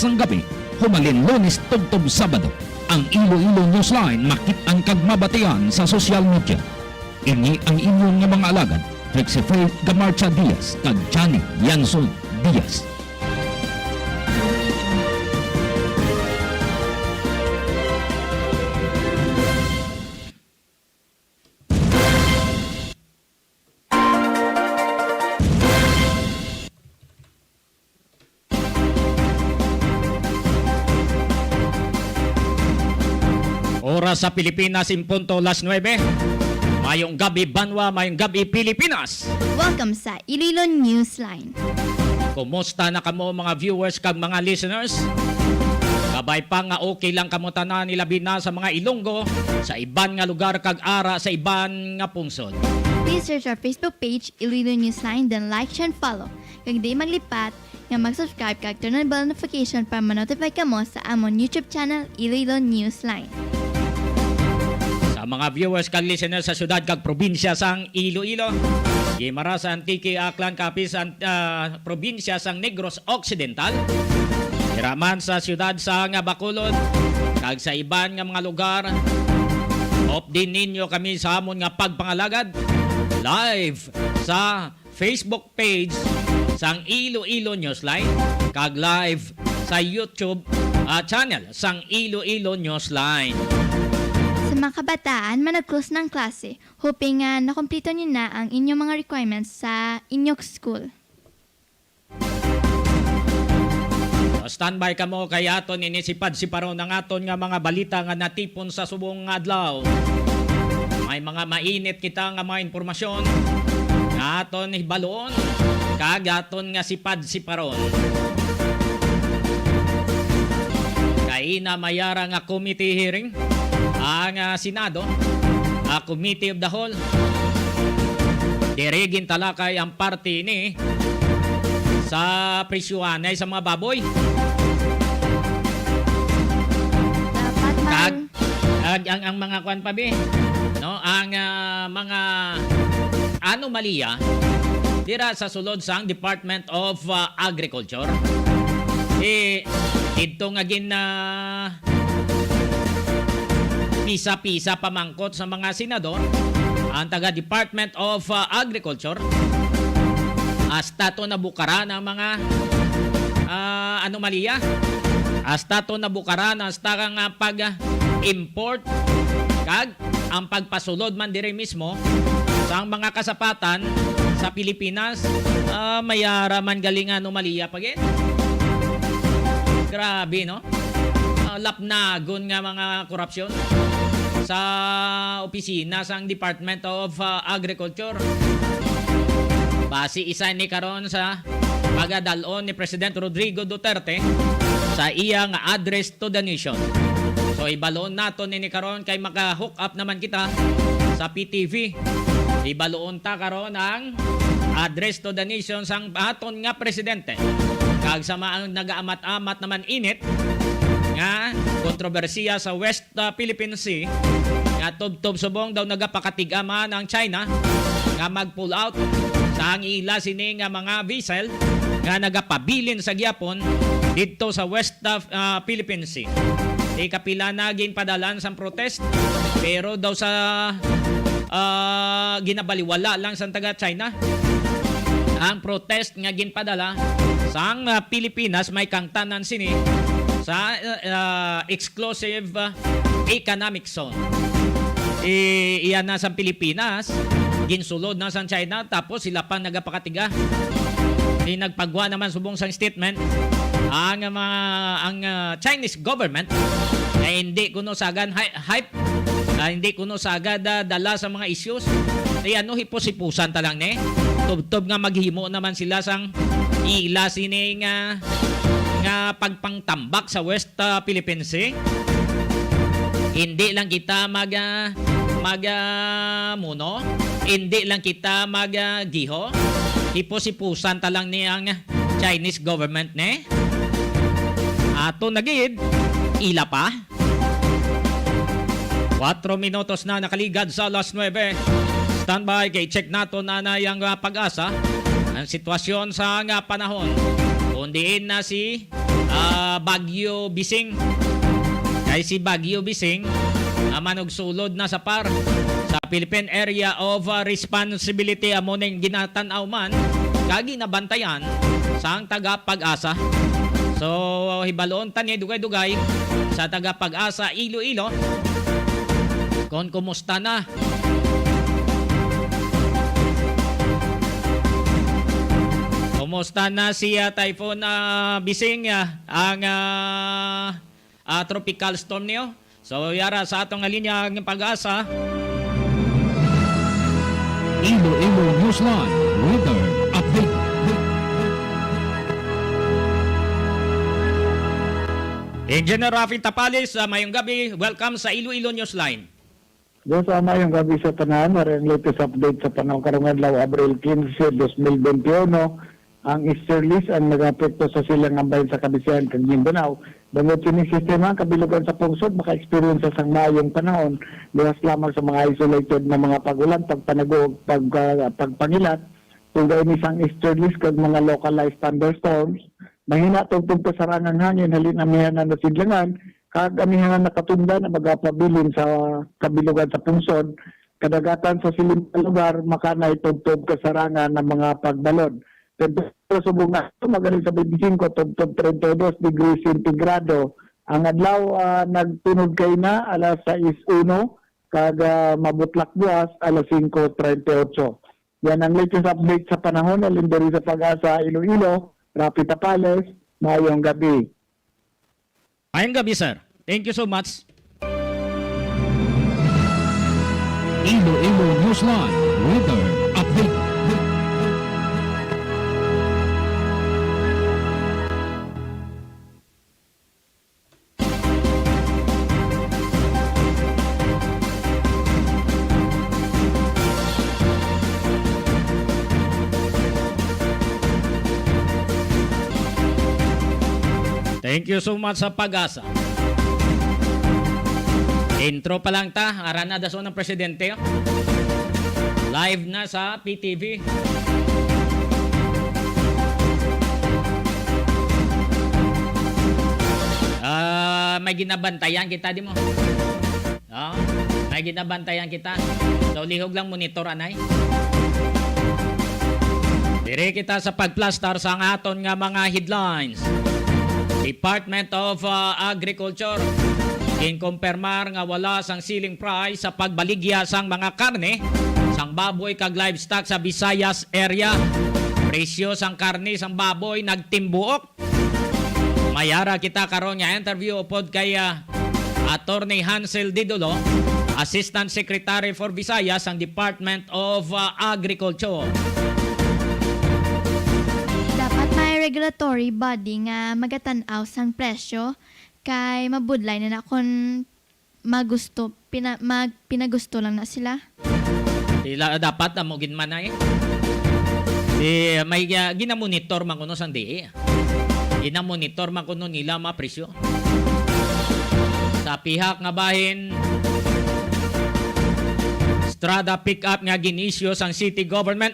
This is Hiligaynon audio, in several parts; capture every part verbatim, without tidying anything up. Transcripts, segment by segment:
sang gabi, humalin Lunes tubtob Sabado. Ang Iloilo Newsline makit-an kag mabatian sa social media. Ini ang inyo nga mga alagad, Trixie Faith Gamarcha Diaz kag Johnny Yanson Diaz. Oras sa Pilipinas, in punto las nuebe. Mayong gabi, banwa. Mayong gabi, Pilipinas. Welcome sa Iloilo Newsline. Kumusta na kamo, mga viewers kag mga listeners? Kabay pa nga okay lang kamo tanan, ilabi na sa mga Ilonggo sa iban nga lugar kag ara sa iban nga pungsod. Please search our Facebook page, Iloilo Newsline, then like, share, and follow. Kag di maglipat nga mag-subscribe kag turn on bell notification para ma-notify kamo sa amon YouTube channel, Iloilo Newsline. Sa mga viewers kag listeners sa syudad kag probinsya sang Iloilo, Guimaras, Antique, Aklan, Capiz, an-, ah, probinsya sang Negros Occidental, dira man sa syudad sang Bacolod, kag sa iban nga mga lugar, updi ninyo kami sa amon nga pagpangalagad live sa Facebook page sang Iloilo Newsline kag live sa YouTube, ah, channel sang Iloilo Newsline. Sa mga kabataan, managclose ng klase, hoping nga nakumpleto niyo na ang inyong mga requirements sa inyong school. Standby kamo kay aton ini sipad-siparon ang aton nga mga balita nga natipon sa subong nga adlaw. May mga mainit kita nga mga impormasyon nga aton hibaluon kag aton nga sipad-siparon. Kaina may ara nga committee hearing ang, ah, Senado, ah, Committee of the Whole. Diri gintalakay ang parte ini sa presyohanay sa mga baboy. Dapat man. Kag ang, ang, ang mga kwan pa, bi, no? Ang, ah, mga anomalya dira sa sulod sang Department of, ah, Agriculture. Eh, didto nga gin, ah, pisa-pisa pamangkot sa mga senador, ang taga Department of, ah, Agriculture, hasta to nabukaran ang mga, ah, anomalya. Hasta to nabukaran, hasta nga pag-import kag ang pagpasulod man diri mismo sang mga kasapatan sa Pilipinas, ah, may ara man gali nga anomalya pa gid. Grabe, no? Ah, lapnagon nga mga korupsyon sa opisina sang Department of, ah, Agriculture. Basi isa ni karon sa pagadal-on ni President Rodrigo Duterte sa iya nga address to the nation. So, ibaluon naton ini karon kay maka-hook up naman kita sa P T V. Ibaluon ta karon ang address to the nation sang aton nga presidente. Kag sa mga nagaamat-amat naman init nga kontrobersiya sa West, ah, Philippine Sea, nga tubtob subong daw nagapakatigaman ang China nga mag-pull out sa ang ila sini nga mga vessel nga nagapabilin sa gihapon didto sa West, ah, ah, Philippine Sea. Di kapila na ginpadalan sang protest, pero daw sa, ah, ginabaliwala lang sang taga China ang protest nga ginpadala sang, ah, Pilipinas, may kangtanan sini sa, ah, exclusive, ah, economic zone. I-, iya na sang Pilipinas, ginsulod na sang China, tapos sila pa nagapakatiga. Di nagpagwa naman subong sang statement ang mga, ang, ah, Chinese government nga hindi kuno sagad hy-, hype, ah, hindi kuno sagad, ah, dala sa mga issues. Di ano, hipos-hipusan ta lang ni. Tubtob nga maghimo naman sila sang ila sini nga, nga pagpangtambak sa West, ah, Philippine Sea. Hindi lang kita mag, ah, mag, ah, muno. Hindi lang kita mag, ah, giho. Hipos-hipusan ta lang ni ang Chinese government, ne? Ato na gid, ila pa. Kwatro minutos na nakaligad sa alas nuebe. Standby kay check nato na na yang, ah, PAGASA ang sitwasyon sa nga panahon. Kung diin na si, ah, Baguio Bising. Kay si Baguio Bising, ah, manugsulod na sa par sa Philippine Area of, ah, Responsibility, amo ning ginatan-aw man kag ginabantayan sang taga Pag-asa. So, hibaluon ta ni dugay-dugay sa taga Pag-asa Iloilo kung kumusta na. Kumusta na si, ah, Typhoon, ah, Bising, ah, ang, ah, ah, tropical storm niyo? So, yara sa atong linya ang Pag-asa. Iloilo Newsline Weather Update. Engineer Rafi Tapales, ah, mayong gabi. Welcome sa Iloilo Newsline. Yes, ah, mayong gabi sa tanan. Ari ang latest update sa panahon karong adlaw, Abril quince, dos mil bente uno. Ang easterlies ang nagapekto sa silangan bahin sa Kabisay-an kag Mindanao. Bangod sining sistema, ang kabilugan sa pungsod maka-experience sang maayong panahon, luwas lamang sa mga isolated na mga pag-ulan, pagpanago, pag, ah, pagpangilat. Tungod ini sang easterlies kag mga localized thunderstorms, mahina tubtob kasarangan hangin halin amihanan na sidlangan kag amihanan na katungdan ang magapabilin sa kabilugan sa pungsod. Kadagatan sa siling nga lugar, makanay tubtob kasarangan ang mga pagbalod. Temperatura subong nga, magaling sa twenty-five tubtob treinta y dos degrees centigrado. Ang adlaw, ah, nagtunod kay na alas sais uno, kag, ah, mabutlak buas alas singko treinta y ocho. Yan ang latest update sa panahon. Halin diri sa Pag-asa, Iloilo, Rafi Tapales, maayong gabi. Maayong gabi, sir. Thank you so much. Iloilo Newsline Weather Update. Thank you so much sa Pag-asa. Intro pa lang ta, ara na dason ang presidente, oh. Live na sa P T V. Ah, may ginabantayan kita, di mo? No? May ginabantayan kita. So, lihog lang monitor, anay. Diri kita sa pagplastar sang aton nga mga headlines. Department of, ah, Agriculture ginkumpirmar nga wala sang ceiling price sa pagbaligya sang mga karne sang baboy kag livestock sa Visayas area. Presyo sang karne sang baboy nagtimbuok. May ara kita karon nga interview upod kay, ah, Attorney Hansel Didulo, Assistant Secretary for Visayas sang Department of, ah, Agriculture. Dapat may regulatory body nga magatan-aw sang presyo kay mabudlay na na kon magusto, pina-, mag-, pinagusto lang na sila. Sila dapat amo gid man ay. Di, may, ah, ginamonitor man kuno sang D A. Ginamonitor man kuno nila mga presyo. Sa pihak nga bahin, Strada pick-up nga gin-issue sang city government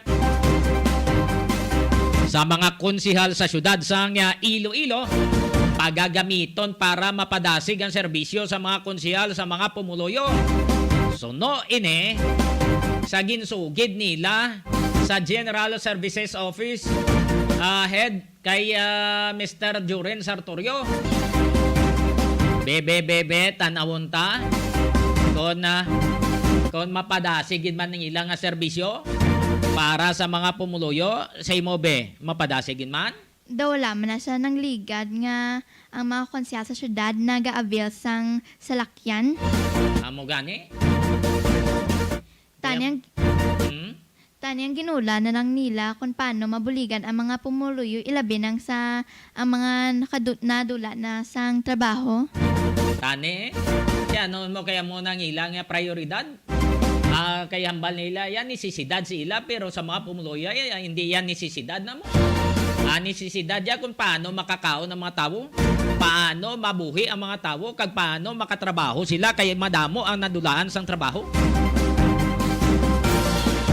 sa mga konsehal sa siyudad sang, ah, Iloilo, pagagamiton para mapadasig ang serbisyo sa mga konsehal sa mga pumuluyo. Suno ini sa ginsugid nila sa General Services Office, ah, Head kay, ah, Mister Juren Sartorio. Bebe, bebe, tan-awon ta kon, ah, kon mapadasig gid man ang ila nga serbisyo para sa mga pumuluyo. Sa imo, be, mapadasig gid man? Daw wala man na siya nangligad nga ang mga konsehal sa syudad naga-avail sang salakyan. Amo gani? Tani ang, Hmm? tani ang ginula na lang nila kung paano mabuligan ang mga pumuluyo, ilabi nang sa ang mga nakadu-, nadula na sang trabaho. Tani, si ano mo kaya mo nang ila nga prioridad? Ah, kay hambal nila, yan nisisidad sa ila, pero sa mga pumuluyo, ay, ay, hindi yan nisisidad na mo. Ang nisisidad yan kung paano makakaon ang mga tawo, paano mabuhi ang mga tawo, kag paano makatrabaho sila, kay madamo ang nadulaan sang trabaho.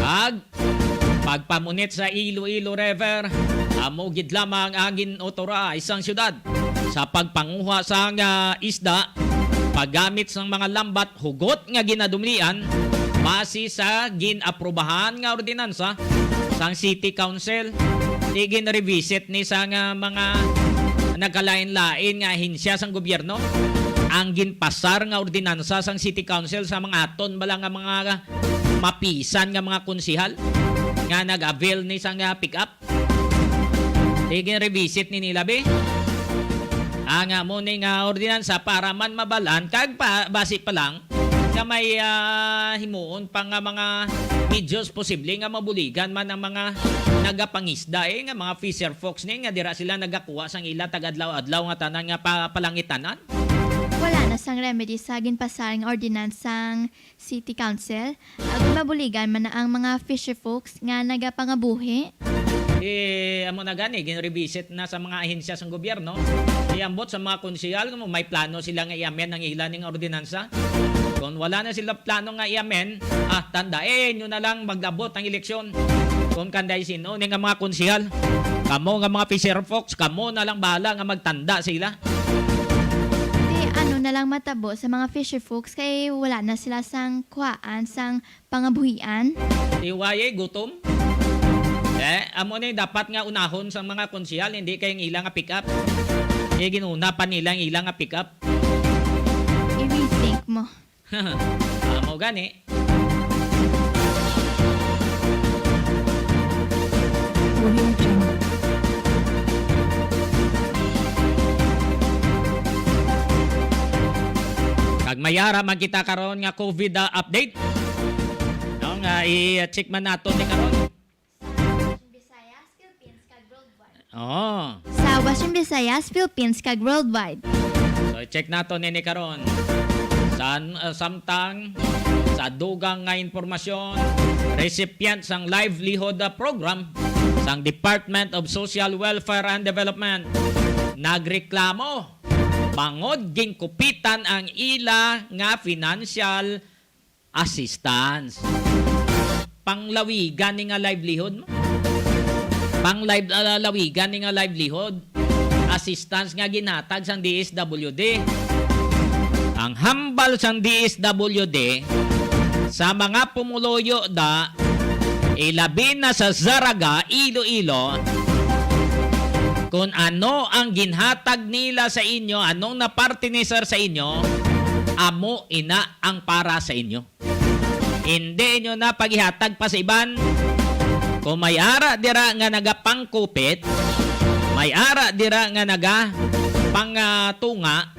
Kag pagpamunit sa Iloilo River, amo gid lamang ang gin-authorize sang syudad. sa pagpanguha sang isda, paggamit sang mga lambat, hugot nga ginadumlian base sa gin-aprubahan nga ordinansa sang City Council. Igin-revisit ni sang mga nagkalain-lain nga ahensya sang gobyerno ang ginpasar nga ordinansa sang City Council sa mga aton bala nga mga mapisan nga mga konsehal nga nag-avail ni sang pick-up. Igin-revisit ni nila, be. Ang amo ni nga ordinansa para man mabalan kag pa, basi pa lang nga may, ah, himuon pa nga mga medyos posible nga mabuligan man ang mga nagapangisda, eh, nga mga fisher folks ni nga dira sila nagakuha sang ila tag-adlaw-adlaw nga tanan nga pa, palangitanan. Wala na sang remedy sa ginpasar nga ordinansang City Council, agod mabuligan man na ang mga fisher folks nga nagapangabuhi. Eh, amo na gani, ginrevisit na sa mga ahensya sang gobyerno. Iambot sa mga konsehal kung may plano sila nga i-amend ang ila ning ordinansa. Kung wala na sila plano nga i-amend, ah, tandaan nyo na lang maglabot ang eleksyon. Kung kanday sino ni nga mga konsehal, kamo nga mga fisher folks, kamo na lang bahala nga magtanda sila. Di ano na lang matabo sa mga fisher folks kay wala na sila sang kuhaan sang pangabuhian? Di wayay gutom. Eh, amo ni dapat nga unahon sang mga konsehal, hindi kay ang ila nga pick-up. Eh, ginuna pa nila ang ila nga pick-up. I-rethink mo. Amo gani. Audio Jungle. Kag may ara man kita karon nga COVID, ah, update. No, nga i-check man nato ni karon. Sa Western Visayas, Philippines, kag worldwide. Oh. Sa Western Visayas, Philippines, kag worldwide. So, i-check nato nini karon. San, uh, samtang sa dugang nga impormasyon, recipient sang livelihood, uh, program sang Department of Social Welfare and Development nagreklamo bangod ginkupitan ang ila nga financial assistance. Panglawigan ni nga livelihood mo. Pang live, ah, lawigan ni nga livelihood. Assistance nga ginhatag sang D S W D. Ang hambal sang D S W D sa mga pumuluyo da, ilabi na sa Zarraga, Iloilo, kung ano ang ginhatag nila sa inyo, anong naparte ni sir sa inyo, amo ina ang para sa inyo. Hindi nyo na paghihatag pa sa iban. Kung may ara dira nga nagapangkupit, may ara dira nga nagapangatunga,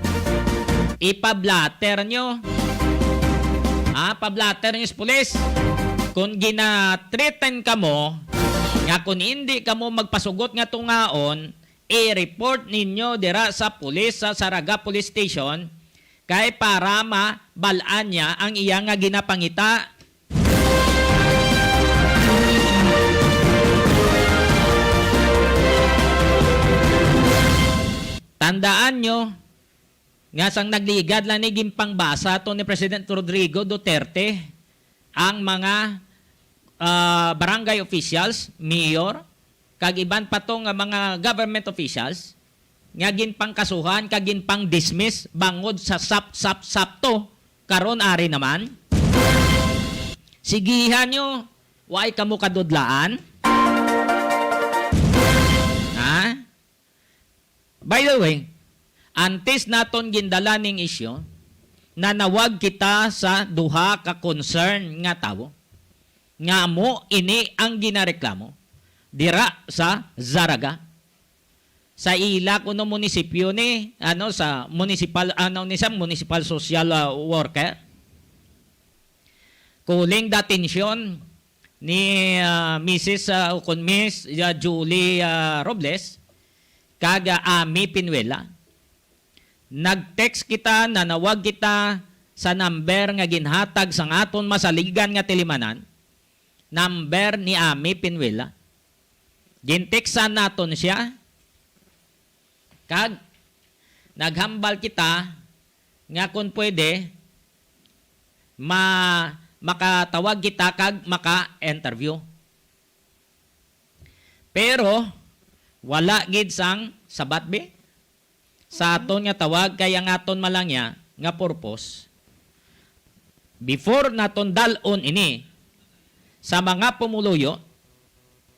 ipablatter nyo. Ah, pablatter nyo sa pulis. Kung gina-threaten kamo, nga kung hindi kamo magpasugot nga tungaon, i-report ninyo dira sa pulis sa Zarraga Police Station, kay para mabal-an niya ang iya nga ginapangita. Tandaan nyo nga sang nagligad lang ni ginpangbasa to ni President Rodrigo Duterte ang mga, ah, barangay officials, mayor, kag iban pa to nga mga government officials nga ginpangkasuhan kag ginpang-dismiss bangod sa sap, sap, sap to. Karon ari naman. Sigihan nyo, way kamo kadudlaan. Ha? By the way, antes naton gindala ning isyu, nanawag kita sa duha ka concern nga tawo nga amo ini ang ginareklamo dira sa Zarraga. Sa ila kuno munisipyo ni, ano, sa municipal, ano, ni sa municipal social, ah, worker. Kuling the atensyon ni, ah, Misis, ah, ukon Miss, ah, Julie, ah, Robles kag, ah, Ami Pinuela. Nag-text kita, nanawag kita sa number nga ginhatag sang aton masaligan nga tilimanan, number ni Ami Pinuela. Ginteksan naton siya, kag naghambal kita nga kung pwede, ma-, makatawag kita kag maka-interview. Pero wala gid sang sabat, be. sa aton nga tawag, kay ang aton man lang niya nga purpose, before naton dal-on ini sa mga pumuluyo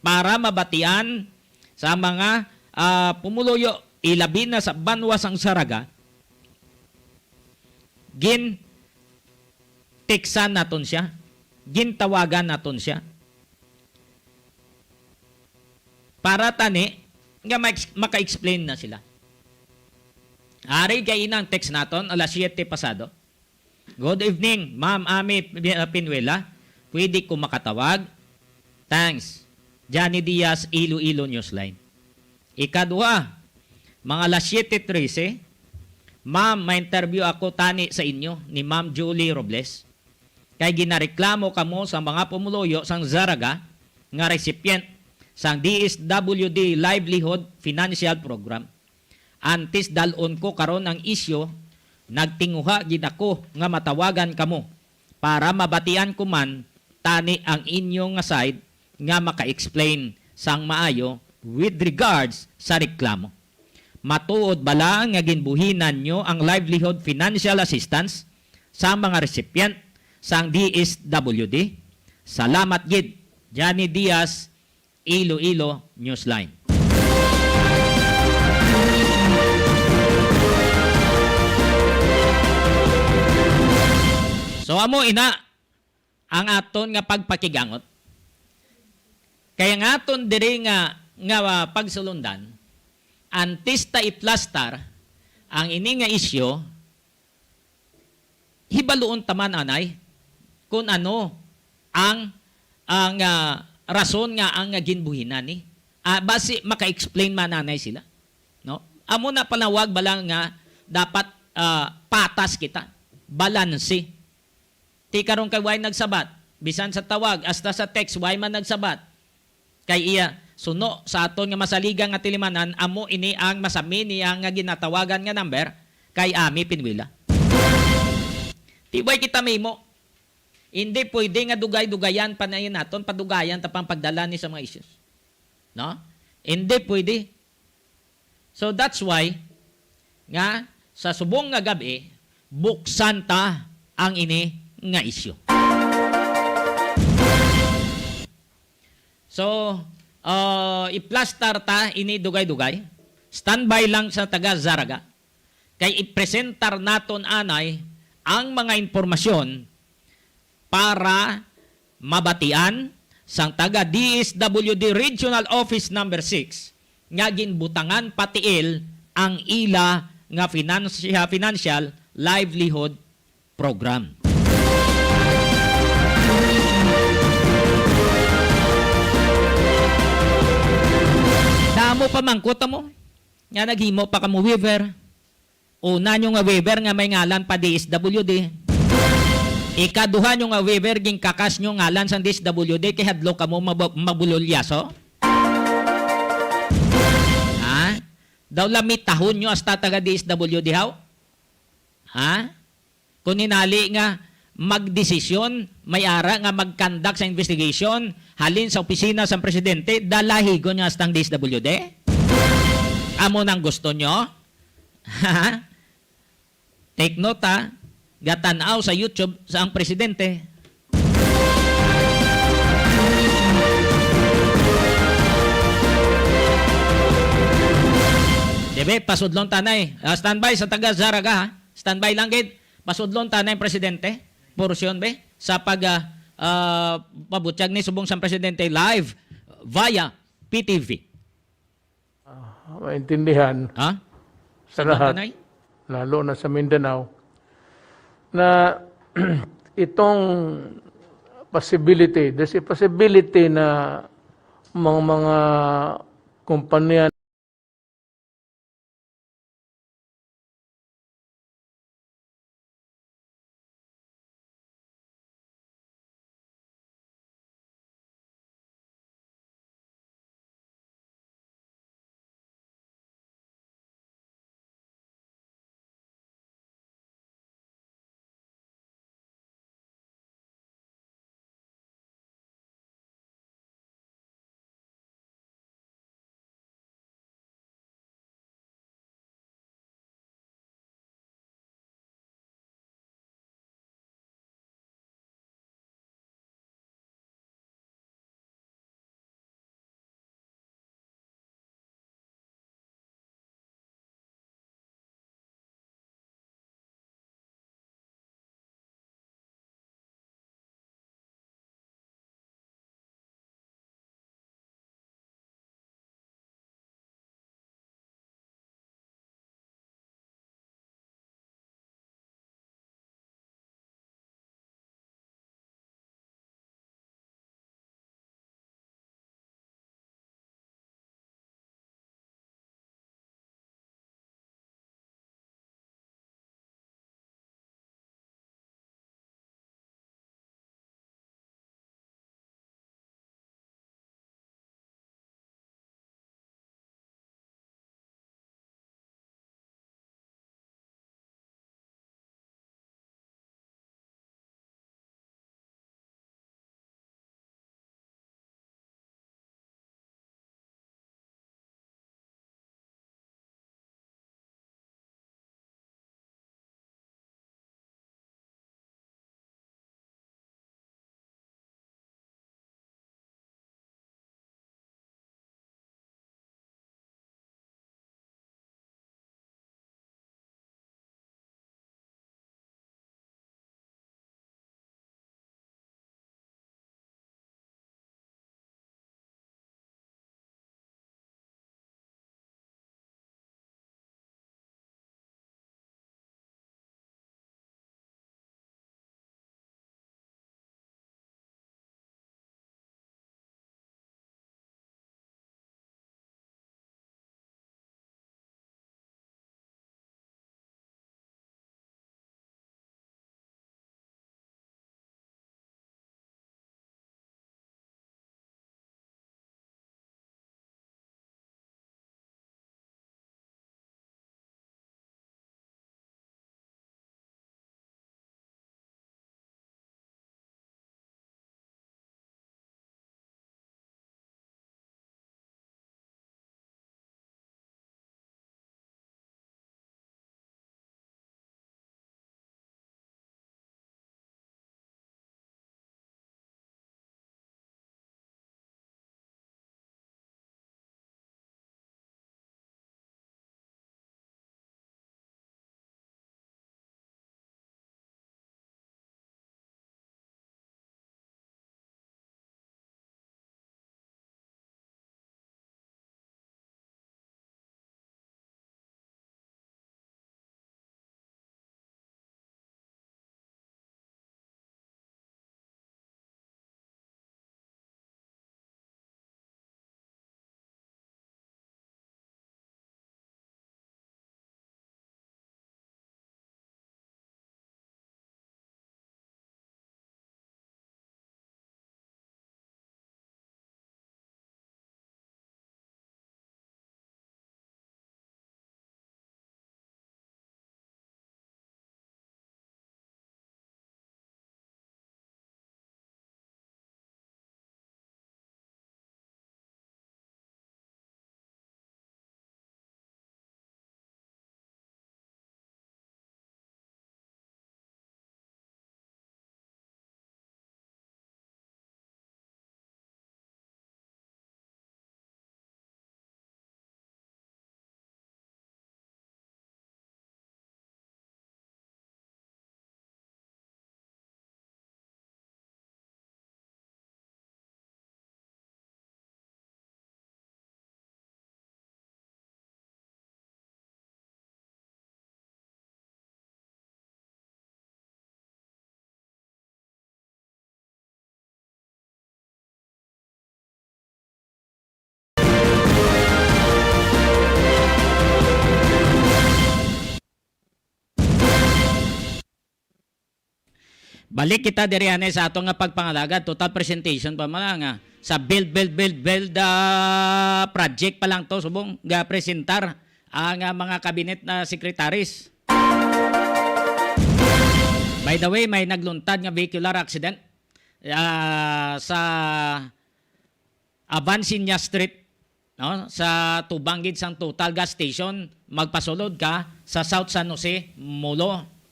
para mabatian sa mga, ah, pumuluyo, ilabi na sa banwa sang Zaraga, gin-textan naton siya, gintawagan naton siya. Para tani nga ma-ex-, maka-explain na sila. Ari kay inang text naton, alas siyete pasado. "Good evening, Ma'am Ami Pi-, Pinuela. Pwede ko makatawag? Thanks. Johnny Diaz, Iloilo Newsline." Ikaduha, mga alas siyete trese, "Ma'am, may interview ako tani sa inyo ni Ma'am Julie Robles. Kay ginareklamo kamo sa mga pumuluyo sang Zaraga nga recipient sang D S W D Livelihood Financial Program. Antes dal-on ko karon ang isyu, nagtinguha gid ako nga matawagan kamo para mabatian ko man tani ang inyo nga side nga maka-explain sang maayo with regards sa reklamo. Matuod bala nga ginbuhinan nyo ang livelihood financial assistance sa mga recipient sang D S W D? Salamat gid. Johnny Diaz, Iloilo Newsline. So, amo ina ang aton nga pagpakigangot. Kay ang aton diri nga, nga, ah, pagsulundan, antes ta iplastar ang ini nga isyu, hibaluon ta man anay kung ano ang, ang, ah, rason nga ang, ah, ginbuhinan ni. Ah, basi maka-explain man anay sila, no? Amo na panawag bala nga dapat, ah, patas kita, balanse. Ti karon kay way nagsabat, bisan sa tawag, hasta sa text, way man nagsabat. Kay iya, suno sa aton nga masaligan nga tilimanan, amo ini ang masami niya nga ginatawagan nga number kay Ami Pinuela. Ti way kita mahimo. Hindi pwede nga dugay-dugayan pa na yun naton, padugayan ta pang pagdala ni sa mga issues. No? Hindi pwede. So that's why nga sa subong nga gab-i, buksan ta ang ini nga isyu. So, ah, iplastar ta ini dugay-dugay. Standby lang sa taga Zaraga. Kay ipresentar naton anay ang mga impormasyon para mabatian sang taga D S W D Regional Office Number Six nga ginbutangan patiil ang ila nga finansya-, financial livelihood program. Damo pa man kuta mo nga naghimo pa kamo waiver. Una nyo nga waiver nga may ngalan pa D S W D. Ikaduha nyo nga waiver, ginkakas nyo ngalan sang D S W D kay hadlok kamo mab-, mabulolyaso. Ha? Daw lamitahon nyo hasta taga D S W D haw? Ha? Kung hinali nga magdesisyon, may ara nga mag-conduct sa investigation halin sa opisina sang presidente, dalahigon nyo hasta ang D S W D? Amo nang gusto nyo? Ha? Take note, ha? Gatan-aw sa YouTube sa ang presidente. Dibe, pasudlon tanay. Ah, standby sa taga Zaraga, ha? Standby lang gid. Pasudlon tanay ang presidente. Porsyon, be, sa pag, ah, ah, pabutyag ni subong sang presidente live via P T V. Ah, maintindihan Ha? sa Sa lahat, Tanay? lalo na sa Mindanao, na itong possibility, there's a possibility na mga, mga kumpanya Balik kita diri anay sa ato nga pagpangalagad, total presentation pa man nga sa build, build, build, build, ah, project pa lang to, subong ga presentar ang, ah, mga cabinet na secretaries. By the way, may nagluntad nga vehicular accident, ah, sa Avancenia Street, no? Sa tubang gid sang Total Gas Station, magpasulod ka sa South San Jose, Molo.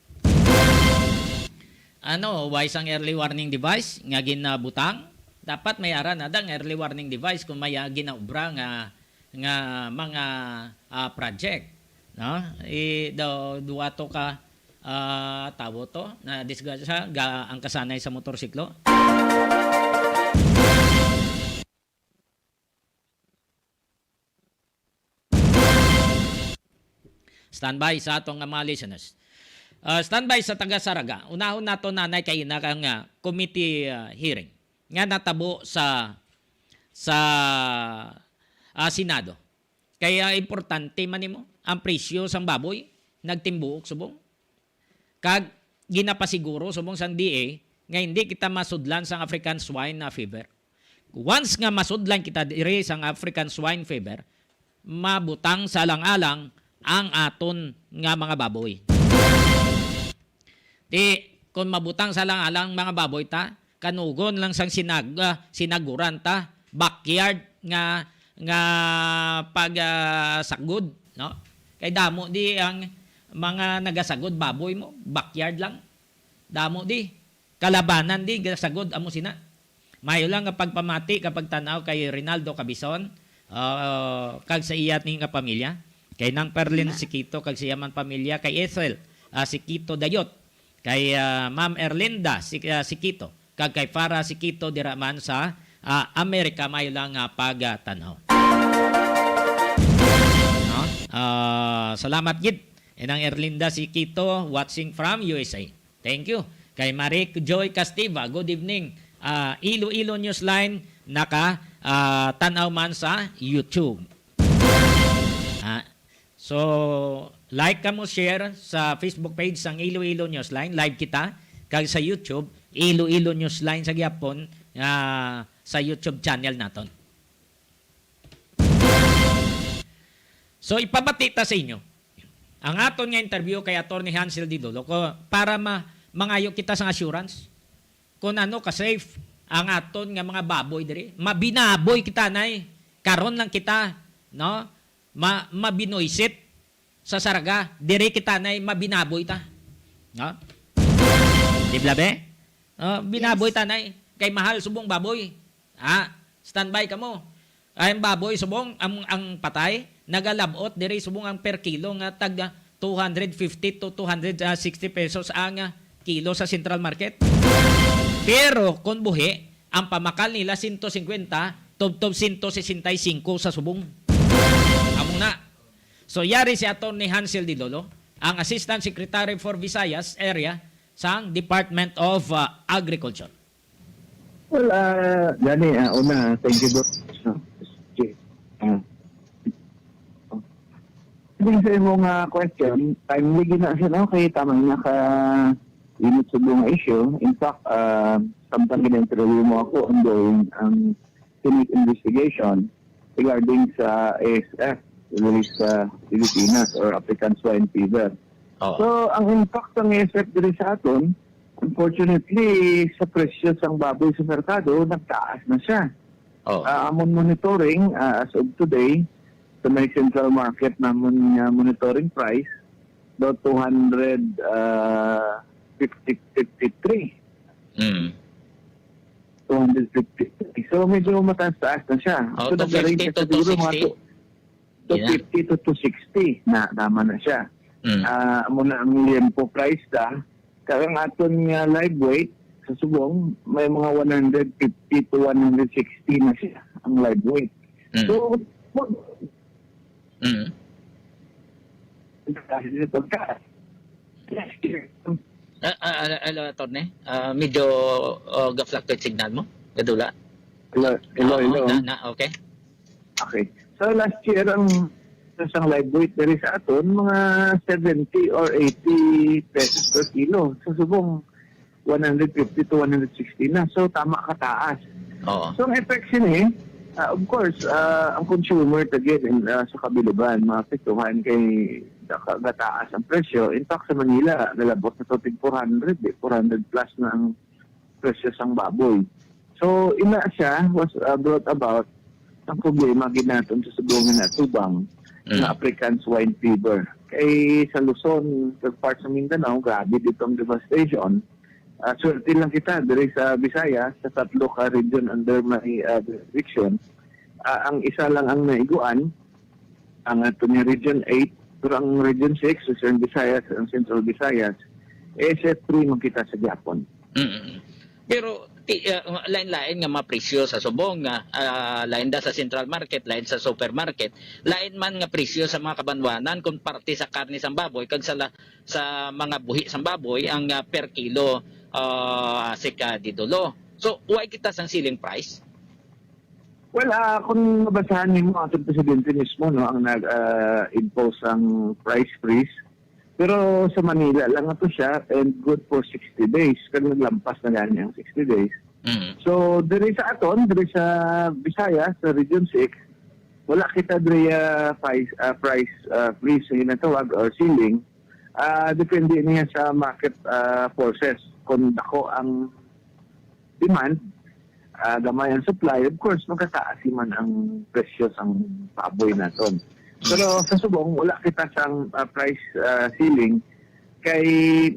Ano, why sang early warning device nga ginabutang? Dapat may ara na dang early warning device kung may, ah, ginaobra nga, nga mga, ah, project, no? I, do, duwa to ka, ah, tawo to na disgrasya ga ang kasanay sa motorsiklo. Standby sa ato nga mga listeners. Ah, standby sa taga Saraga. Unahon nato, nanay, kay na kang, ah, committee, ah, hearing nga natabo sa, sa, ah, Senado. Kaya importante man nimo ang presyo sang baboy nagtimbuok subong. Kag ginapasiguro subong sang D A nga hindi kita masudlan sang African swine, ah, fever. Once nga masudlan kita diri sang African swine fever, mabutang sa alang-alang ang aton nga mga baboy. Ti, kung mabutang sa alang-alang mga baboy ta, kanugon lang sang sinag-, ah, sinaguran ta, backyard nga, nga pag, ah, sagod, no? Kay damo di ang mga nagasagod baboy mo, backyard lang. Damo di. Kalabanan di gasagod amo sina. Mayo lang nga pagpamati kag pagtan-aw kay Rinaldo Cabison, ah, kag sa iya ni nga pamilya, kay Nang Perlin Siquito kag sa iya man pamilya, kay Ethel, ah, Siquito Dayot, kay, ah, Ma'am Erlinda Si-, ah, Siquito, kag kay Farah Siquito dira man sa, ah, Amerika. Mayo lang nga pagtan-aw. No? Ah, salamat gid. Inang Erlinda Siquito, watching from U S A. Thank you. Kay Marie Joy Castiva, good evening. Ah, Iloilo Newsline, naka, ah, tan-aw man sa YouTube. Ah, so, like kamo, share sa Facebook page sang Iloilo Newsline. Live kita. Kag sa YouTube, Iloilo Newsline sa gihapon, ah, sa YouTube channel naton. So, ipabati ta sa inyo ang aton nga interview kay Attorney Hansel Didolo ko, para ma-, mangayo kita sang assurance kung ano ka safe ang aton nga mga baboy diri. Mabinaboy kita, nay. Karon lang kita, no? Ma-, mabinoysit sa Saraga. Diri kita, nay, mabinaboy ta. No? Di ba, be? Oh, binaboy Yes. ta, nay. Kay mahal subong baboy. Ah, standby kamo. Ay, ang baboy subong, ang, ang patay, nagalabot diri subong ang per kilo nga tag two hundred fifty to two hundred sixty pesos ang, ah, kilo sa Central Market. Pero kung buhi, ang pamakal nila sento singkwenta, tubtob sento sesenta y singko sa subong. Amo na. So, yari si Attorney Hansel Didolo, ang Assistant Secretary for Visayas Area sang Department of, ah, Agriculture. Well, ah, gani, ah, una, thank you, Doc. Ah, okay. Ah. Din sa imong, ah, question, timely gina siya, no? Kay tama na ka init sa mga issue. In fact, ah, samtang gina-interview mo ako, ongoing ang Senate investigation regarding sa A S F, diri sa Pilipinas, or African Swine Fever. Oo. So, ang impact sang A S F diri sa aton, unfortunately, sa presyo sang baboy sa merkado, nagtaas na siya. Oo. Ah, amon monitoring, ah, as of today, sa may central market namon nga monitoring price, daw two hundred, ah, fifty, fifty-three. Mm. Two hundred fifty. So, medyo mataas-taas na siya. Oh, So, nag-range two fifty siya to siguro mga two sixty? two, Yun na. two fifty to two sixty na, tama na siya. Mm. Ah, amo na ang liempo price ta. Kag ang aton nga live weight sa subong, may mga one hundred fifty to one hundred sixty na siya ang live weight. Mm. So, mag- Mm. Dahil sa pagkain. Ah, ah, ah, hello, attorney. Ah, medyo, oh, ga-fluctuate signal mo. Gadula. Hello, hello, Oo, hello. na, na, okay. Okay. So, last year, ang isang live weight diri sa aton, mga seventy or eighty pesos per kilo. Sa subong, one hundred fifty to one hundred sixty na. So, tama ka taas. Oo. So, ang effect sini, ah, of course, ah, ang consumer, again, in, ah, sa kabilugan, mga pituhan kay naka-, gataas ang presyo. In fact, sa Manila, nalabot na to tig four hundred, eh, four hundred plus na ang presyo sang baboy. So, ina siya was, ah, brought about ang problema gid naton sa subong nga natubang Mm. nga African swine fever. Kay sa Luzon, sa part sa Mindanao, grabe dito ang devastation. Ah, swerte lang kita diri sa Visayas, sa tatlo ka region under my, ah, jurisdiction. Ah, ang isa lang ang naiguan, ang ato niya Region eight, pero ang Region six, Western Visayas, ang Central Visayas, S F three man kita sa gihapon. Mm. Pero ti-, ah, lain-lain nga mga presyo sa subong nga, ah, lain da sa central market, lain sa supermarket, lain man nga presyo sa mga kabanwanan kung parte sa karne sang baboy kag sa la-, sa mga buhi sang baboy ang, ah, per kilo, ah, asik, ah, didulo. So, why kita sang ceiling price? Well, ah, kung mabasahan nimo, ang presidente mismo, no, ang nag, ah, impose ang price freeze. Pero sa Manila lang ato siya and good for sixty days. Kag naglampas na gani ang sixty days. Mm. So, diri sa aton, diri sa Visayas, sa Region six, wala kita diri, ah, price, ah, price, ah, freeze nga ginatawag or ceiling. Ah, depende niya sa market, ah, forces. Kung dako ang demand, ah, gamay ang supply, of course, magkataas man ang presyo sang baboy naton. Pero sa subong, wala kita sang, ah, price, ah, ceiling. Kay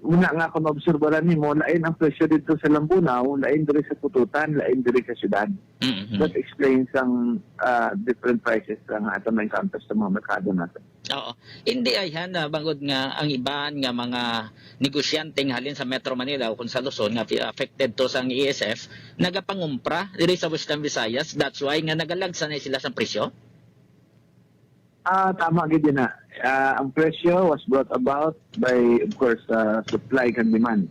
muna nga, kung maobserbaran nimo, lain ang presyo dito sa Lambunao, lain diri sa Pututan, lain diri sa syudad. Mm-hmm. That explains ang, ah, different prices nga ato ma-encounter sa mga merkado natin. Oo. Hindi ayhan na bangod nga ang iban nga mga negosyante nga halin sa Metro Manila o kung sa Luzon nga fi-, affected to sang E S F, nagapangumpra diri sa Western Visayas. That's why nga nagalagsa na sila sa presyo. Ah, tama gid na. Ah, ang presyo was brought about by, of course, ah, supply and demand.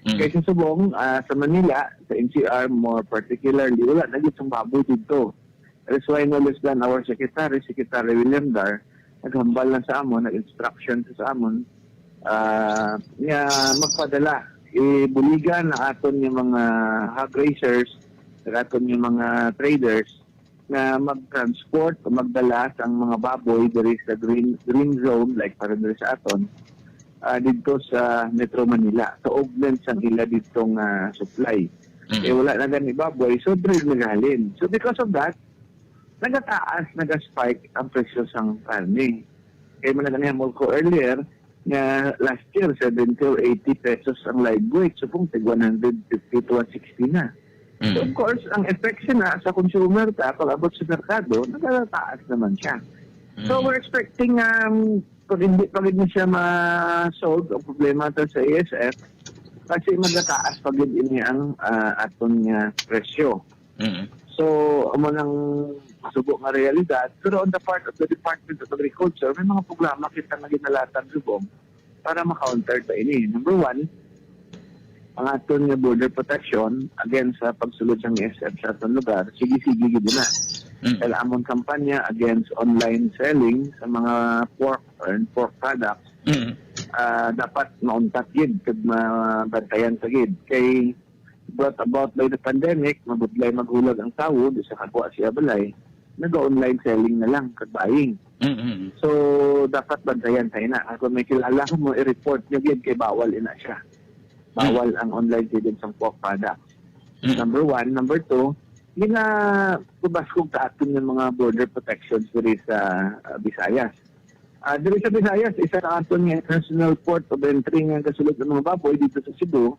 Mm. Kay sa subong, ah, sa Manila, sa N C R more particularly, wala na gid sang baboy didto. That is why no less than our secretary, Secretary William Dar, naghambal na sa amon, nag-instruction sa amon, ah, nga magpadala, ibuligan ang aton nga mga hog raisers, ang aton nga mga traders nga mag-transport o magdala sang mga baboy diri sa green, green zone, like para diri sa aton, ah, didto sa Metro Manila, to augment sang ila didto nga supply. Mm. Eh, wala na gani baboy, so diri naghalin. So because of that, nagataas, nagaspike ang presyo sang karne. Kay man nagani hamol ko earlier nga last year, seventy or eighty pesos ang live weight. So kung tig one hundred fifty to one sixty na. So, of Mm. course, ang effect siya na sa consumer ta, pag abot sa merkado, nagataas naman siya. So, Mm. we're expecting, um, pag hindi pa gid na siya ma-solve ang problema ta sa E S F, kasi magataas pa gid ini ang, ah, aton nga presyo. Mm. So, amo nang subo nga realidad. Pero on the part of the Department of Agriculture, may mga programa kita nga ginalatag subong para ma-counter ta ini. Number one, ang aton nga border protection against sa pagsulod sang E S F sa aton lugar, sige-sige gid na. Mm. Kaya amon kampanya against online selling sa mga pork and pork products, Mm. ah, dapat mauntat gid kag mabantayan pa gid. Kay brought about by the pandemic, mabudlay maghulag ang tawo, di sa kagwa siya balay, naga-online selling na lang kag buying. Mm-hmm. So, dapat bantayan tayo na. Kung may kilala mo, i-report nyo gid kay bawal ina siya. Bawal Mm. ang online selling sang pork products. Mm. Number one. Number two, gina-, kubaskog sa aton yung mga border protections diri sa, ah, Visayas. Ah, diri sa Visayas, isa na aton nga international port of entry nga gasulod ang mga baboy dito sa Cebu.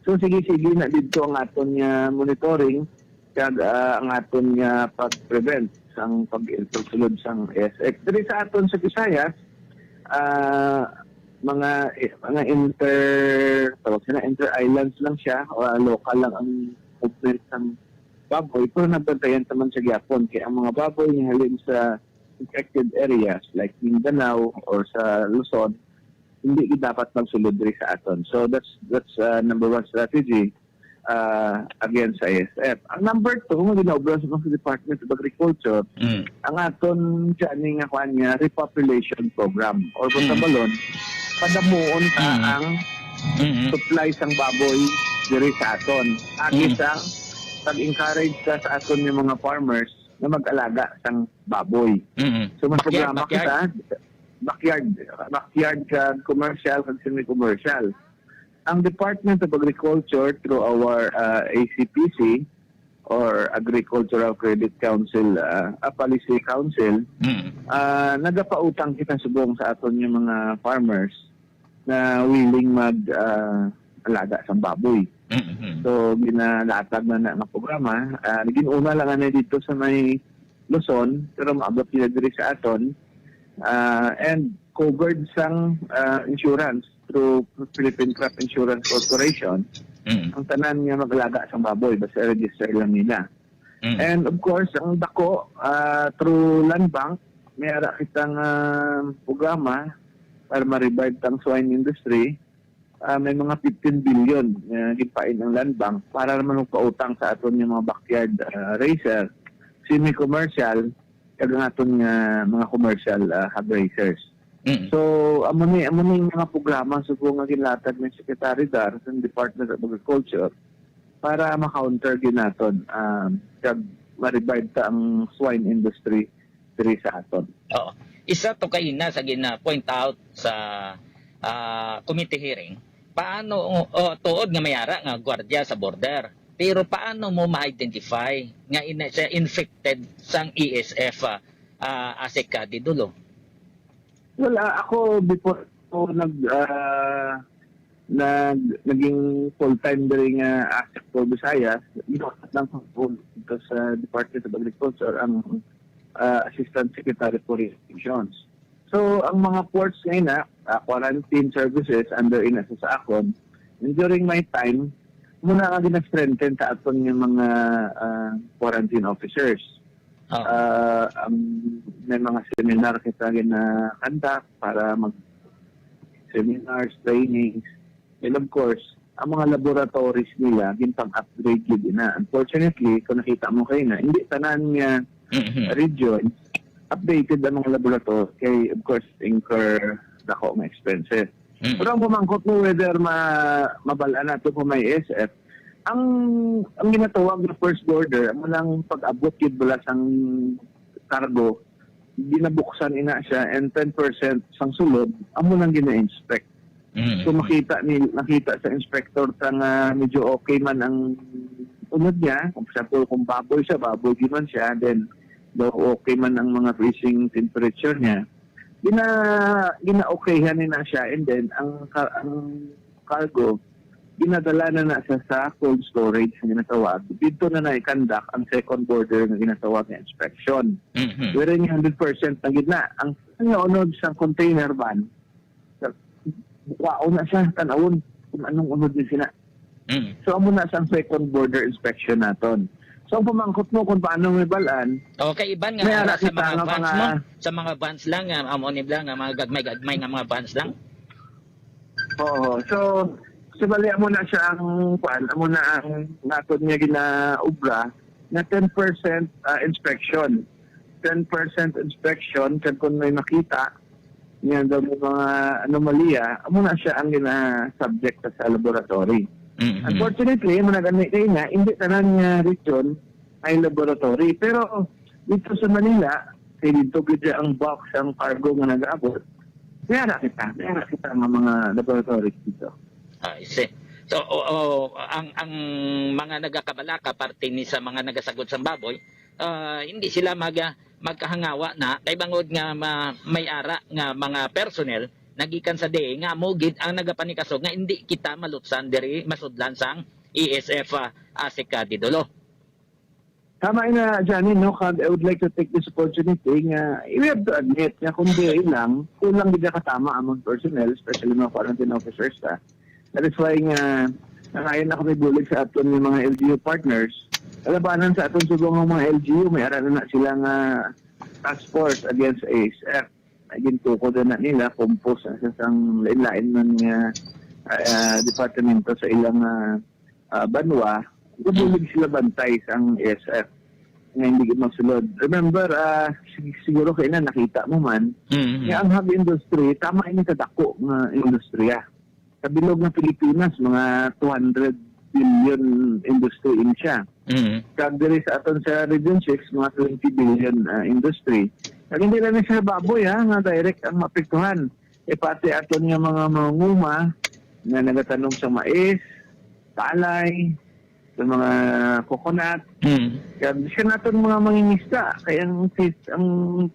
So, sige-sige na dito ang aton nga monitoring kag, ah, ang aton nga pag-prevent sang pag-, pagsulod sang S X. Diri sa aton sa Visayas, ah, mga, eh, mga inter, tawag sila, inter-islands lang siya, o, ah, local lang ang movement sang baboy, pero nabantayan naman sa gyapon. Kaya ang mga baboy nga halin sa infected areas like Mindanao or sa Luzon, hindi gid dapat magsulod diri sa aton. So that's, that's, uh, number one strategy, uh, against sa I S F. Ang number two, nga ginaobra sa mga Department of Agriculture, Mm. ang aton siya ni nga kuan niya, repopulation program. Or kung Mm. tabalon, padamuon ta Mm. ang Mm. supply sang baboy diri sa aton. Agi Mm. sang pag-encourage sa, sa aton nga mga farmers nga mag-alaga sang baboy. Mm. So, may Backyard, programa backyard. kita, backyard, backyard kag commercial kag semi-commercial. Ang Department of Agriculture through our, ah, A C P C or Agricultural Credit Council, ah, ah, Policy Council, Mm. ah, nagapautang kita subong sa aton nga mga farmers na willing mag, ah, alaga sang baboy. Mm-hmm. So, ginalatag na na nga programa. Ah, naging una lang na dito sa may Luzon, pero maabot nila diri sa aton. Ah, and covered sang, ah, insurance through Philippine Crop Insurance Corporation. Mm. Ang tanan nga mag-alaga sang baboy, basta register lang nila. Mm. And of course, ang dako, ah, through Land Bank, may ara kitang, ah, programa para ma-revive tang swine industry. Ah, may mga fifteen billion nga ginpain ang Land Bank para naman magpautang sa aton nga mga backyard, ah, raiser, semi-commercial, kag ang aton nga mga commercial, ah, hog raisers. Mm. So, amo ni, amo ni mga programa subong nga ginlatag ni Secretary Dar sa Department of Agriculture para ma-counter gyud naton, um, kag ma-revive ta ang swine industry diri sa aton. Oo. Isa to kaina sa gina-point out sa, ah, committee hearing, paano, oh, tuod nga may ara nga gwardiya sa border, pero paano mo ma-identify nga ina siya infected sang E S F, ah, ah, Asik, ah, Didulo? Well, ah, ako, before ko nag, ah, nag-, naging full-time diri nga ASEC for Visayas, ginawa lang ko po dito sa Department of Agriculture ang, ah, Assistant Secretary for Regulations. So, ang mga ports nga ina, ah, quarantine services under ina sa, sa akon. And during my time, muna nga gina-strengthen sa aton nga mga, ah, quarantine officers. Oo. Ah, ang, may mga seminar kita gina-conduct para mag seminars, trainings, and of course, ang mga laboratories nila, gin pag-upgrade gyud ina. Unfortunately, kung nakita mo kayo na, hindi tanan nga Mhm. region updated ang mga laboratory. Kay, of course, incur dako nga expenses. Mhm. Pero ang pamangkot mo whether ma-, mabal-an nato kung may S F, ang, ang ginatawag na first border, amo lang pag-abot gyud bala sang cargo, ginabuksan ina siya, and ten percent sang sulod, amo lang gina-inspect. Mm. So, makita ni, nakita sa inspector ta nga medyo okay man ang unod niya. Kung example, kung baboy siya, baboy di man siya, then daw okay man ang mga freezing temperature niya. Gina-, gina-okayhan ni na siya, and then ang ka-, ang cargo, ginadala na na siya sa cold storage nga ginatawag. Dito na na i-conduct ang second border nga ginatawag nga inspection. Mhm. Wherein hundred percent na gid na. Ang nga unod sa container van, sa, kwaon na siya, tanawon kung anong unod ni sina. Mm. So, amo na sa second border inspection naton. So, ang pamangkot mo kung paano may balan, Okay, iban nga may ara ara sa kita mga nga vans mga mo, sa mga vans lang, nga amo ni lang, nga mga gagmay-gagmay nga mga vans lang. Oo. So, so bali, amo na siya ang, kuan, amo na ang naton nga ginaobra na ten percent, ah, inspection. Ten percent inspection, kag kung may makita nga daw may mga anomalya, amo na siya ang gina-subject sa laboratory. Mhm. Unfortunately, mo na gani kay na, hindi tanan nga region ay laboratory. Pero dito sa Manila, kay dito gid ang box, ang cargo nga nag-abot, may ara kita, may ara kita nga mga laboratories dito. I see. So, o, o, ang, ang mga nagakabalaka, parte ni sa mga nagasagod sa baboy, ah, hindi sila mag-, magkahangawa na, kay bangod nga ma-, may ara nga mga personnel nagikan sa D E A nga amo gid ang nagapanikasog nga hindi kita malutsan diri masudlan sang E S F, ah, Asik, ah, Didulo. Tama na, Johnny, no? Kag I would like to take this opportunity nga we have to admit nga kung D E A lang, kulang gid katama among personnel, especially mga quarantine officers, ta. That is why nga nangayon ako may bulig sa aton nga mga L G U partners. Kalabanan sa aton subong nga mga L G U, may ara na na sila nga task force against A S F. Ay, gintukod na nila, compose na sa sang lain-lain man nga, ah, ah, departamento sa ilang, ah, ah, banwa. Gabulig sila bantay sa ang A S F nga hindi gid magsulod. Remember, ah, sig-, siguro kay na nakita mo man, Mm, mm. nga ang hog industry, tama ini kadako nga industriya. Sa bilog nga Pilipinas, mga two hundred billion industry ini siya. Mm. Kag diri sa aton sa Region six, mga twenty billion, ah, industry. Kag hindi lang ni siya baboy, ha, nga direct ang maapektuhan. E, pati aton nga mga mangunguma nga nagatanom sa mais, palay, sa mga coconut. Mm. Kag siya naton mga mangingisda, kay ang fish, ang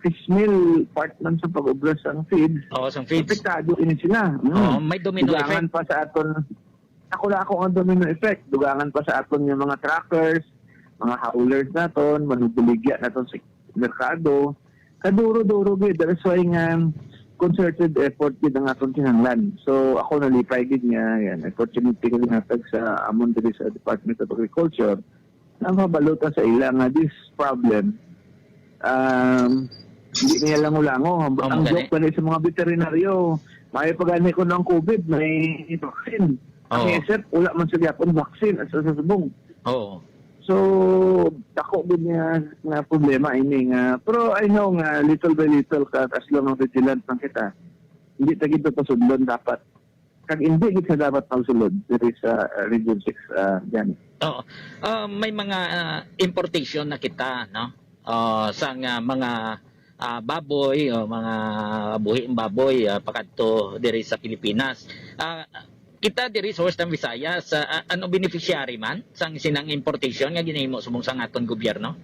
fish meal, part man sa pag-obra sang feeds, Oo, sang feeds. Apektado ini sila. Mm. Oo, may domino Dugangan effect. pa sa aton, ako lang ako ang domino effect. Dugangan pa sa aton nga mga truckers, mga haulers naton, manubuligya naton sa merkado. Kaduro-duro gid. That is why nga concerted effort gid ang aton kinahanglan. So, ako nalipay gid nga, yan, opportunity ko ginhatag sa amon diri sa Department of Agriculture na mabalutan sa ila nga this problem, um, hindi niya lango-lango. Ang, Oh, ang magani. joke gani sa mga veterinaryo, may pa gani ko ng covid, may vaccine. Ang Oo. isip, wala man sa gyapon vaccine at sa subong. Oo. So, dako gid nga, nga problema ini nga, pero I know nga little by little ka, as long as vigilant lang kita, hindi ta gid pasudlon dapat. Kag hindi gid sa dapat magsulod diri sa, uh, Region six, uh, gani. Oo. Ah, may mga, ah, importation na kita, no? Ah, sa nga mga, ah, baboy o mga buhi nga baboy, ah, pakadto diri sa Pilipinas. Ah, kita diri sa Western Visayas, ah, ano, beneficiary man sang sinang importation nga ginahimo subong sang aton gobyerno?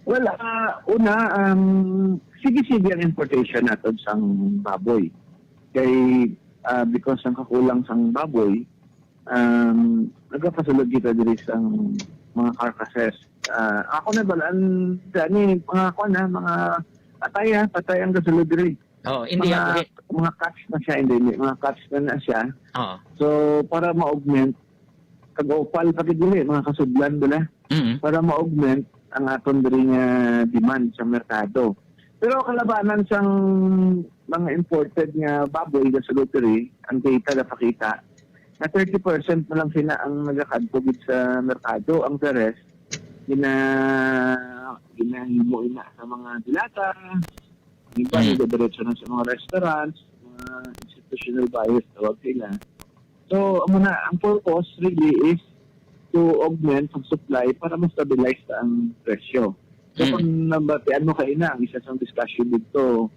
Well, ah, una, um, sige-sige ang importation naton sang baboy. Kay, ah, because ang kakulang sang baboy, um, nagapasulod kita diri sang mga carcasses. Ah, ako na balaan gani, mga kuan na, mga patay, ha, patay ang gasulod diri. Oh, hindi mga, ako, eh. Mga cuts na siya, hindi, hindi, mga cuts na na siya. Oo. So, para ma-augment, kag opal pa gid dili, mga kasudlan bala. Mm. Para ma-augment ang aton diri nga demand sa merkado. Pero kalabanan sang mga imported nga baboy nga sulod diri, ang data napakita na thirty percent na lang sila ang nagakadto gid sa merkado. Ang the rest, gina-, ginahimo ina sa mga dilata, Iba, Mm. nagadiretso na sa mga restaurants, mga institutional buyers, tawag sila. So, amo na, ang purpose really is to augment ang supply para ma-stabilize ang presyo. So, Mm. kung nabatian mo kaina, ang isa sang discussion dito,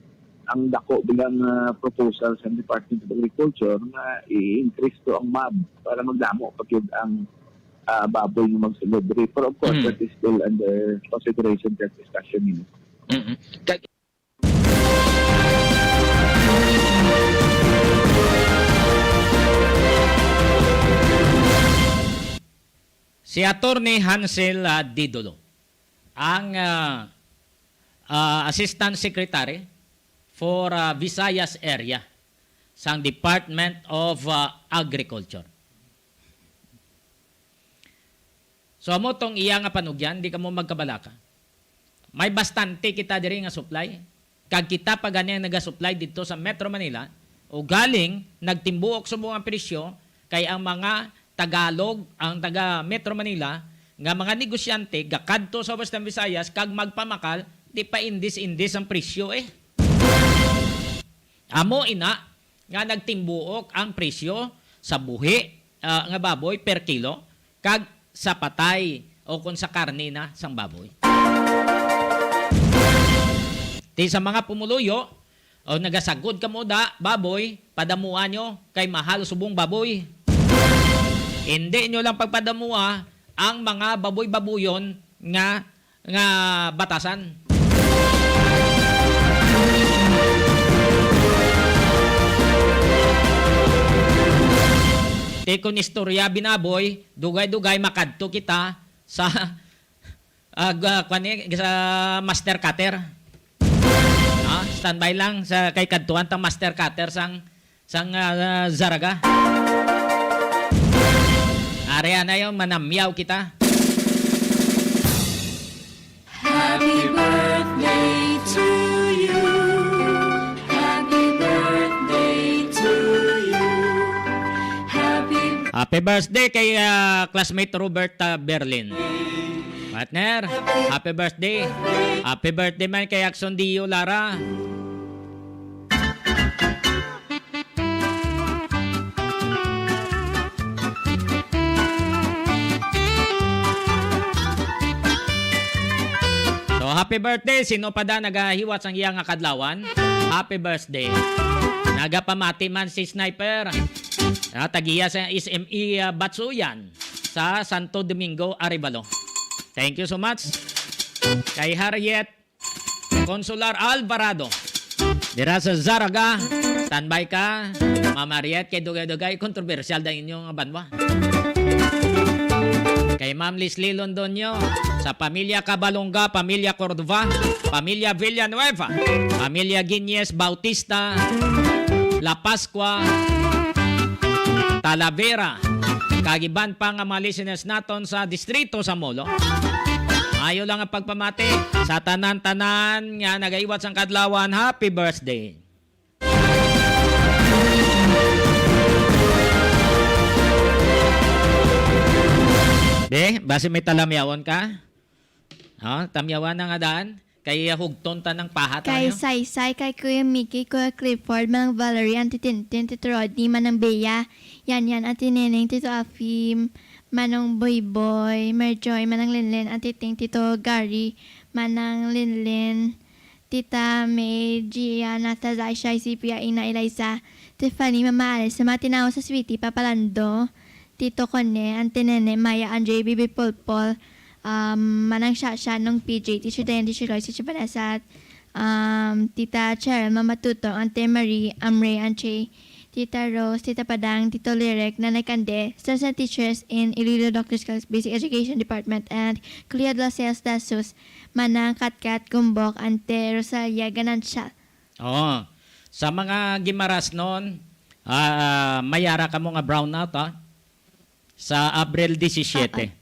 ang dako bilang, ah, proposal sa Department of Agriculture na i-increase to ang mab para magdamo pa gyud ang, ah, baboy nga magsulod diri. Pero of course, Mm. that is still under consideration, that discussion, you know. Mm-mm. Kag- Si Attorney Hansel, ah, Didolo, ang, ah, ah, Assistant Secretary for, ah, Visayas Area sang Department of, ah, Agriculture. So, amo tong iya nga panugyan, di kamo magkabalaka. May bastante kita diri nga supply. Kag kita pa gani ang nagasupply didto sa Metro Manila, ugaling nagtimbuok subong ang presyo, kay ang mga Tagalog, ang taga Metro Manila, nga mga negosyante, gakadto sa Western Visayas, kag magpamakal, di pa indis-indis ang presyo, eh. Amo ina nga nagtimbuok ang presyo sa buhi, ah, nga baboy per kilo, kag sa patay o kon sa karne na sang baboy. Ti sa mga pumuluyo, o nagasagod kamo da, baboy, padamua nyo, kay mahal subong baboy. Hindi nyo lang pagpadamua ang mga baboy-babuyon nga nga batasan. Kay kun istorya binaboy, dugay-dugay makadto kita sa, ah, ga-, kwan ni, sa master cutter. Ah, standby lang sa kay kadtuan tang master cutter sang sang, ah, Zaraga. Ari na yun, manamyaw kita. Happy birthday to you. Happy birthday to you. Happy Happy birthday kay, ah, classmate Robert, ah, Berlin. Partner, happy birthday. Happy birthday man kay Axon Dio Lara. Happy birthday. Sino pa da nagahiwat sang iya nga kadlawan? Happy birthday. Nagapamati man si Sniper. Ah, tagiya sa S M E, ah, Batsuyan sa Santo Domingo, Arevalo. Thank you so much. Kay Harriet Consular Alvarado. Dira sa Zaraga, standby ka. Ma'am Harriet, kay dugay-dugay, kontrobersyal da inyo nga banwa. Kay Ma'am Leslie Londonio, sa pamilya Cabalonga, pamilya Cordova, pamilya Villanueva, pamilya Guiñez Bautista, La Pascua, Talavera, kag iban pa nga mga listeners naton sa distrito sa Molo. Ayo lang ang pagpamati sa tanan-tanan nga nagaiwat sang kadlawan. Happy birthday! Be, basi may talamyawon ka? Ha? Tamyawan na nga daan? Kay hugton ta ng pahat, Kay ano? Saysay, kay Kuya Mickey, Kuya Clifford, Manang Valerie, Auntie Tintin, Tito Rodney, Manang Bea, Yan Yan, Auntie Neneng, Tito Afim, Manong Boy Boy, Merjoy, Manang Linlin, Auntie Ting, Tito Gary, Manang Linlin, Tita May, Gia, Nata, Zaisha, Isipia, Ina, Eliza, Tiffany, Mama Alice, sa mga tinawo sa Sweetie, Papa Lando, Tito Cone, Auntie Nene, Maya, Andre, Bibi Polpol, um, Manang Shasha, Nong P J, Teacher Dayan, Teacher Lois, Teacher Vanessa, um, Tita Cheryl, Mama Tutong, Auntie Marie, Amre, Auntie, Tita Rose, Tita Padang, Tito Lirek, Nanay Kande, Students and Teachers in Iloilo Doctors College Basic Education Department, and Kuya Dulceus Dasus, Manang Katkat, Gumbok, Auntie Rosalia Ganancia. Oo. Sa mga Gimarasnon, ah, mayara kamo nga brownout, ha? Sa Abril disisiete. Oo.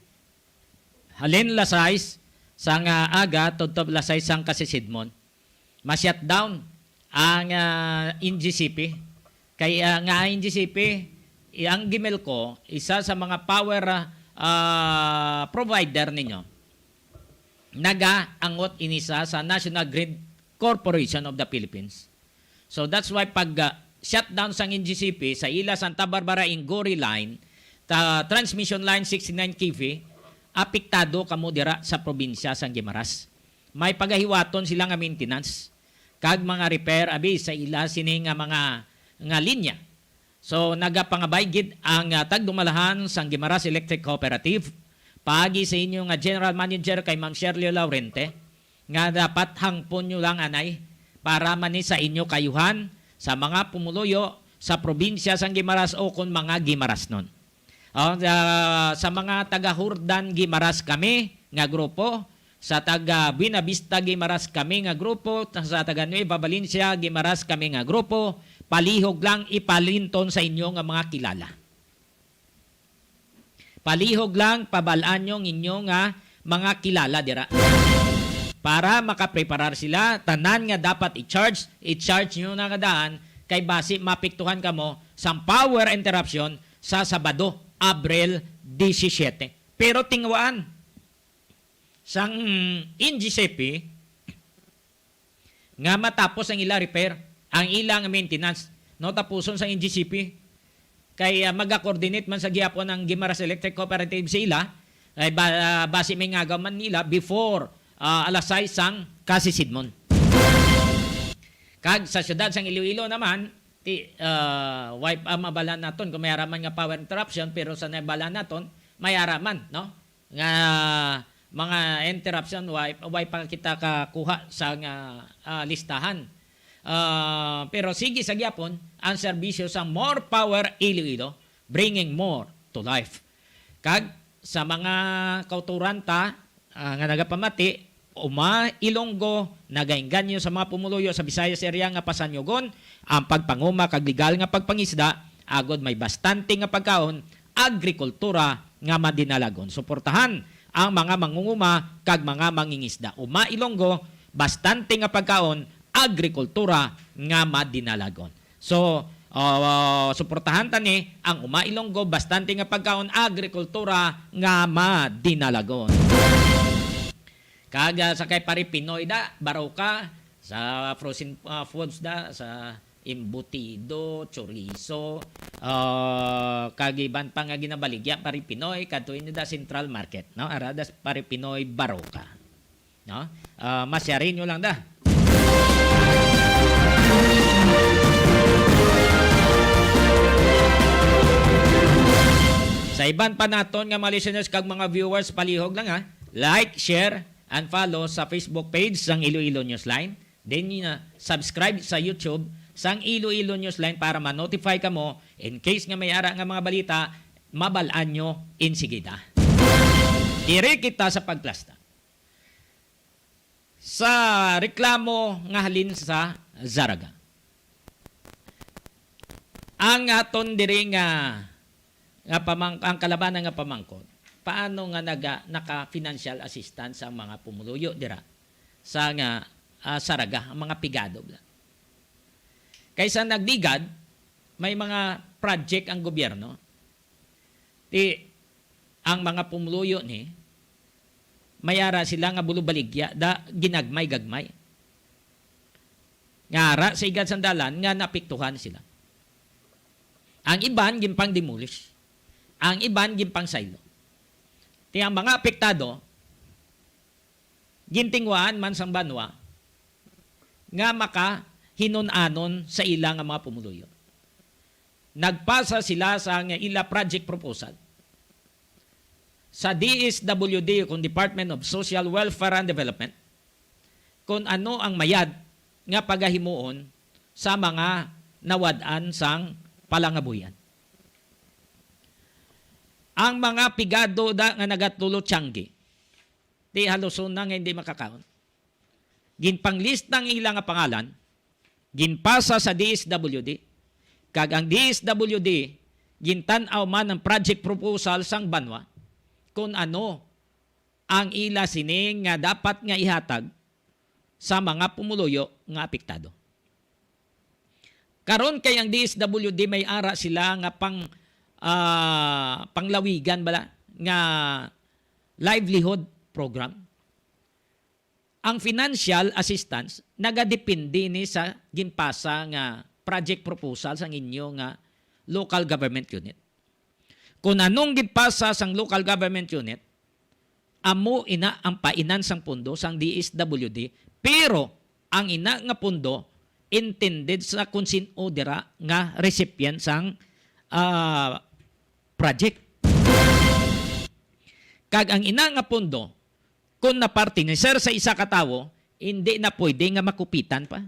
Halin alas sais sang aga tubtob alas sais sang kasisidmon, ma-shutdown ang, ah, N G C P. Kay, ah, nga N G C P, i-, ang Gimelco, isa sa mga power, ah, provider ninyo, nagaangot ini sa, sa National Grid Corporation of the Philippines. So that's why pag, ah, shutdown sang N G C P sa ila Santa Barbara Ingory line, ta-, transmission line sixty-nine K V, apektado kamo dira sa probinsya sang Guimaras. May pagahiwaton sila nga maintenance kag mga repair abi sa ila sini nga mga, nga linya. So, nagapangabay gid ang, ah, tagdumalahan sang Guimaras Electric Cooperative paagi sa inyo nga General Manager kay Ma'am Shirley Laurente, nga dapat hangpon nyo lang anay para man ni sa inyo kayuhan, sa mga pumuluyo sa probinsya sang Guimaras o kon mga Guimarasnon. Oh, sa, sa mga taga Jordan Guimaras kami nga grupo, sa taga Buenavista Guimaras kami nga grupo, sa taga Nueva Valencia Guimaras kami nga grupo, palihog lang ipalinton sa inyo nga mga kilala. Palihog lang, pabal-an nyo ang inyo nga mga kilala dira. Para makapreparar sila, tanan nga dapat i-charge, i-charge nyo na nga daan, kay basi mapiktuhan kamo sang power interruption sa Sabado, Abril disisiete. Pero tingwaan, sang N G C P, nga matapos ang ila repair, ang ila nga maintenance, no, tapuson sa N G C P. Kay, ah, maga-coordinate man sa gihapon ang Guimaras Electric Cooperative sa ila, ay ba, ah, basi may ngagaw man nila before, ah, alas sais sang kasisidmon. Kag sa siyudad sang Iloilo naman, ti, ah, way pa mabalan naton kung may araman nga power interruption, pero sa nabalan naton, may araman, no? Nga mga interruption, way, way pa kita kakuha sa nga, ah, listahan. Ah, pero sige sa gyapon ang serbisyo sa More Power Iloilo, bringing more to life. Kag sa mga kauturan ta, ah, nga nagapamati, Uma Ilonggo, nagaengganyo sa mga pumuluyo sa Visayas Area nga pasanyugon ang pagpanguma kag legal nga pagpangisda, agod may bastante nga pagkaon, agrikultura nga madinalagon. Suportahan ang mga mangunguma kag mga mangingisda. Uma Ilonggo, bastante nga pagkaon, agrikultura nga madinalagon. So, ah, suportahan ta ni ang Uma Ilonggo, bastante nga pagkaon, agrikultura nga madinalagon. Kag, ah, sa kay Pare Pinoy da, Baroka, sa frozen, ah, foods da, sa embutido, chorizo, ah, kag iban pa nga ginabaligya, Pare Pinoy, kadto inyo da Central Market, no? Ara da Pare Pinoy, Baroka. No? Ah, masyari nyo lang da. Sa iban pa naton nga mga listeners kag mga viewers, palihog lang ha. Like, share, and follow sa Facebook page sang Iloilo Newsline. Then, ah, subscribe sa YouTube sang Iloilo Newsline para ma-notify kamo in case nga may ara nga mga balita, mabal-an nyo insigida. Diri kita sa pagplasta. Sa reklamo nga halin sa Zarraga. Ang aton diri nga, nga pamang-, ang kalabanan nga pamangkot, paano nga naga-, naka-financial assistance ang mga pumuluyo dira sa nga, ah, Zarraga, ang mga pigado bala? Kaysa nagligad, may mga project ang gobyerno. Ti, ang mga pumuluyo ni, may ara sila nga bulubaligya, da, ginagmay-gagmay. Nga ara sa igad sang dalan nga naapektuhan sila. Ang iban ginpang-demolish. Ang iban ginpangsaylo. Ti ang mga apektado, gintinguhaan man sang banwa nga makahinun-anon sa ila nga mga pumuluyo. Nagpasa sila sa nga ila project proposal sa D S W D, kung Department of Social Welfare and Development, kung ano ang mayad nga pagahimuon sa mga nawad-an sang palangabuhian. Ang mga pigado da nga nagatulo tiyanggi, di haluson na nga hindi makakaon. Ginpanglista ang ila nga pangalan, ginpasa sa D S W D, kag ang D S W D gintan-aw man ang project proposal sang banwa kung ano ang ila sini nga dapat nga ihatag sa mga pumuluyo nga apektado. Karon kay ang D S W D may ara sila nga pang, ah, panglawigan bala nga livelihood program. Ang financial assistance nagadepende ni sa ginpasa nga project proposal sang inyo nga local government unit. Kung anong ginpasa sang local government unit, amo ina ang painan sang pondo sang D S W D, pero ang ina nga pondo intended sa kung sin-o dira nga recipient sang, ah, project. Kag ang ina nga pondo, kung napartinisir sa isa ka tawo, hindi na pwede nga makupitan pa.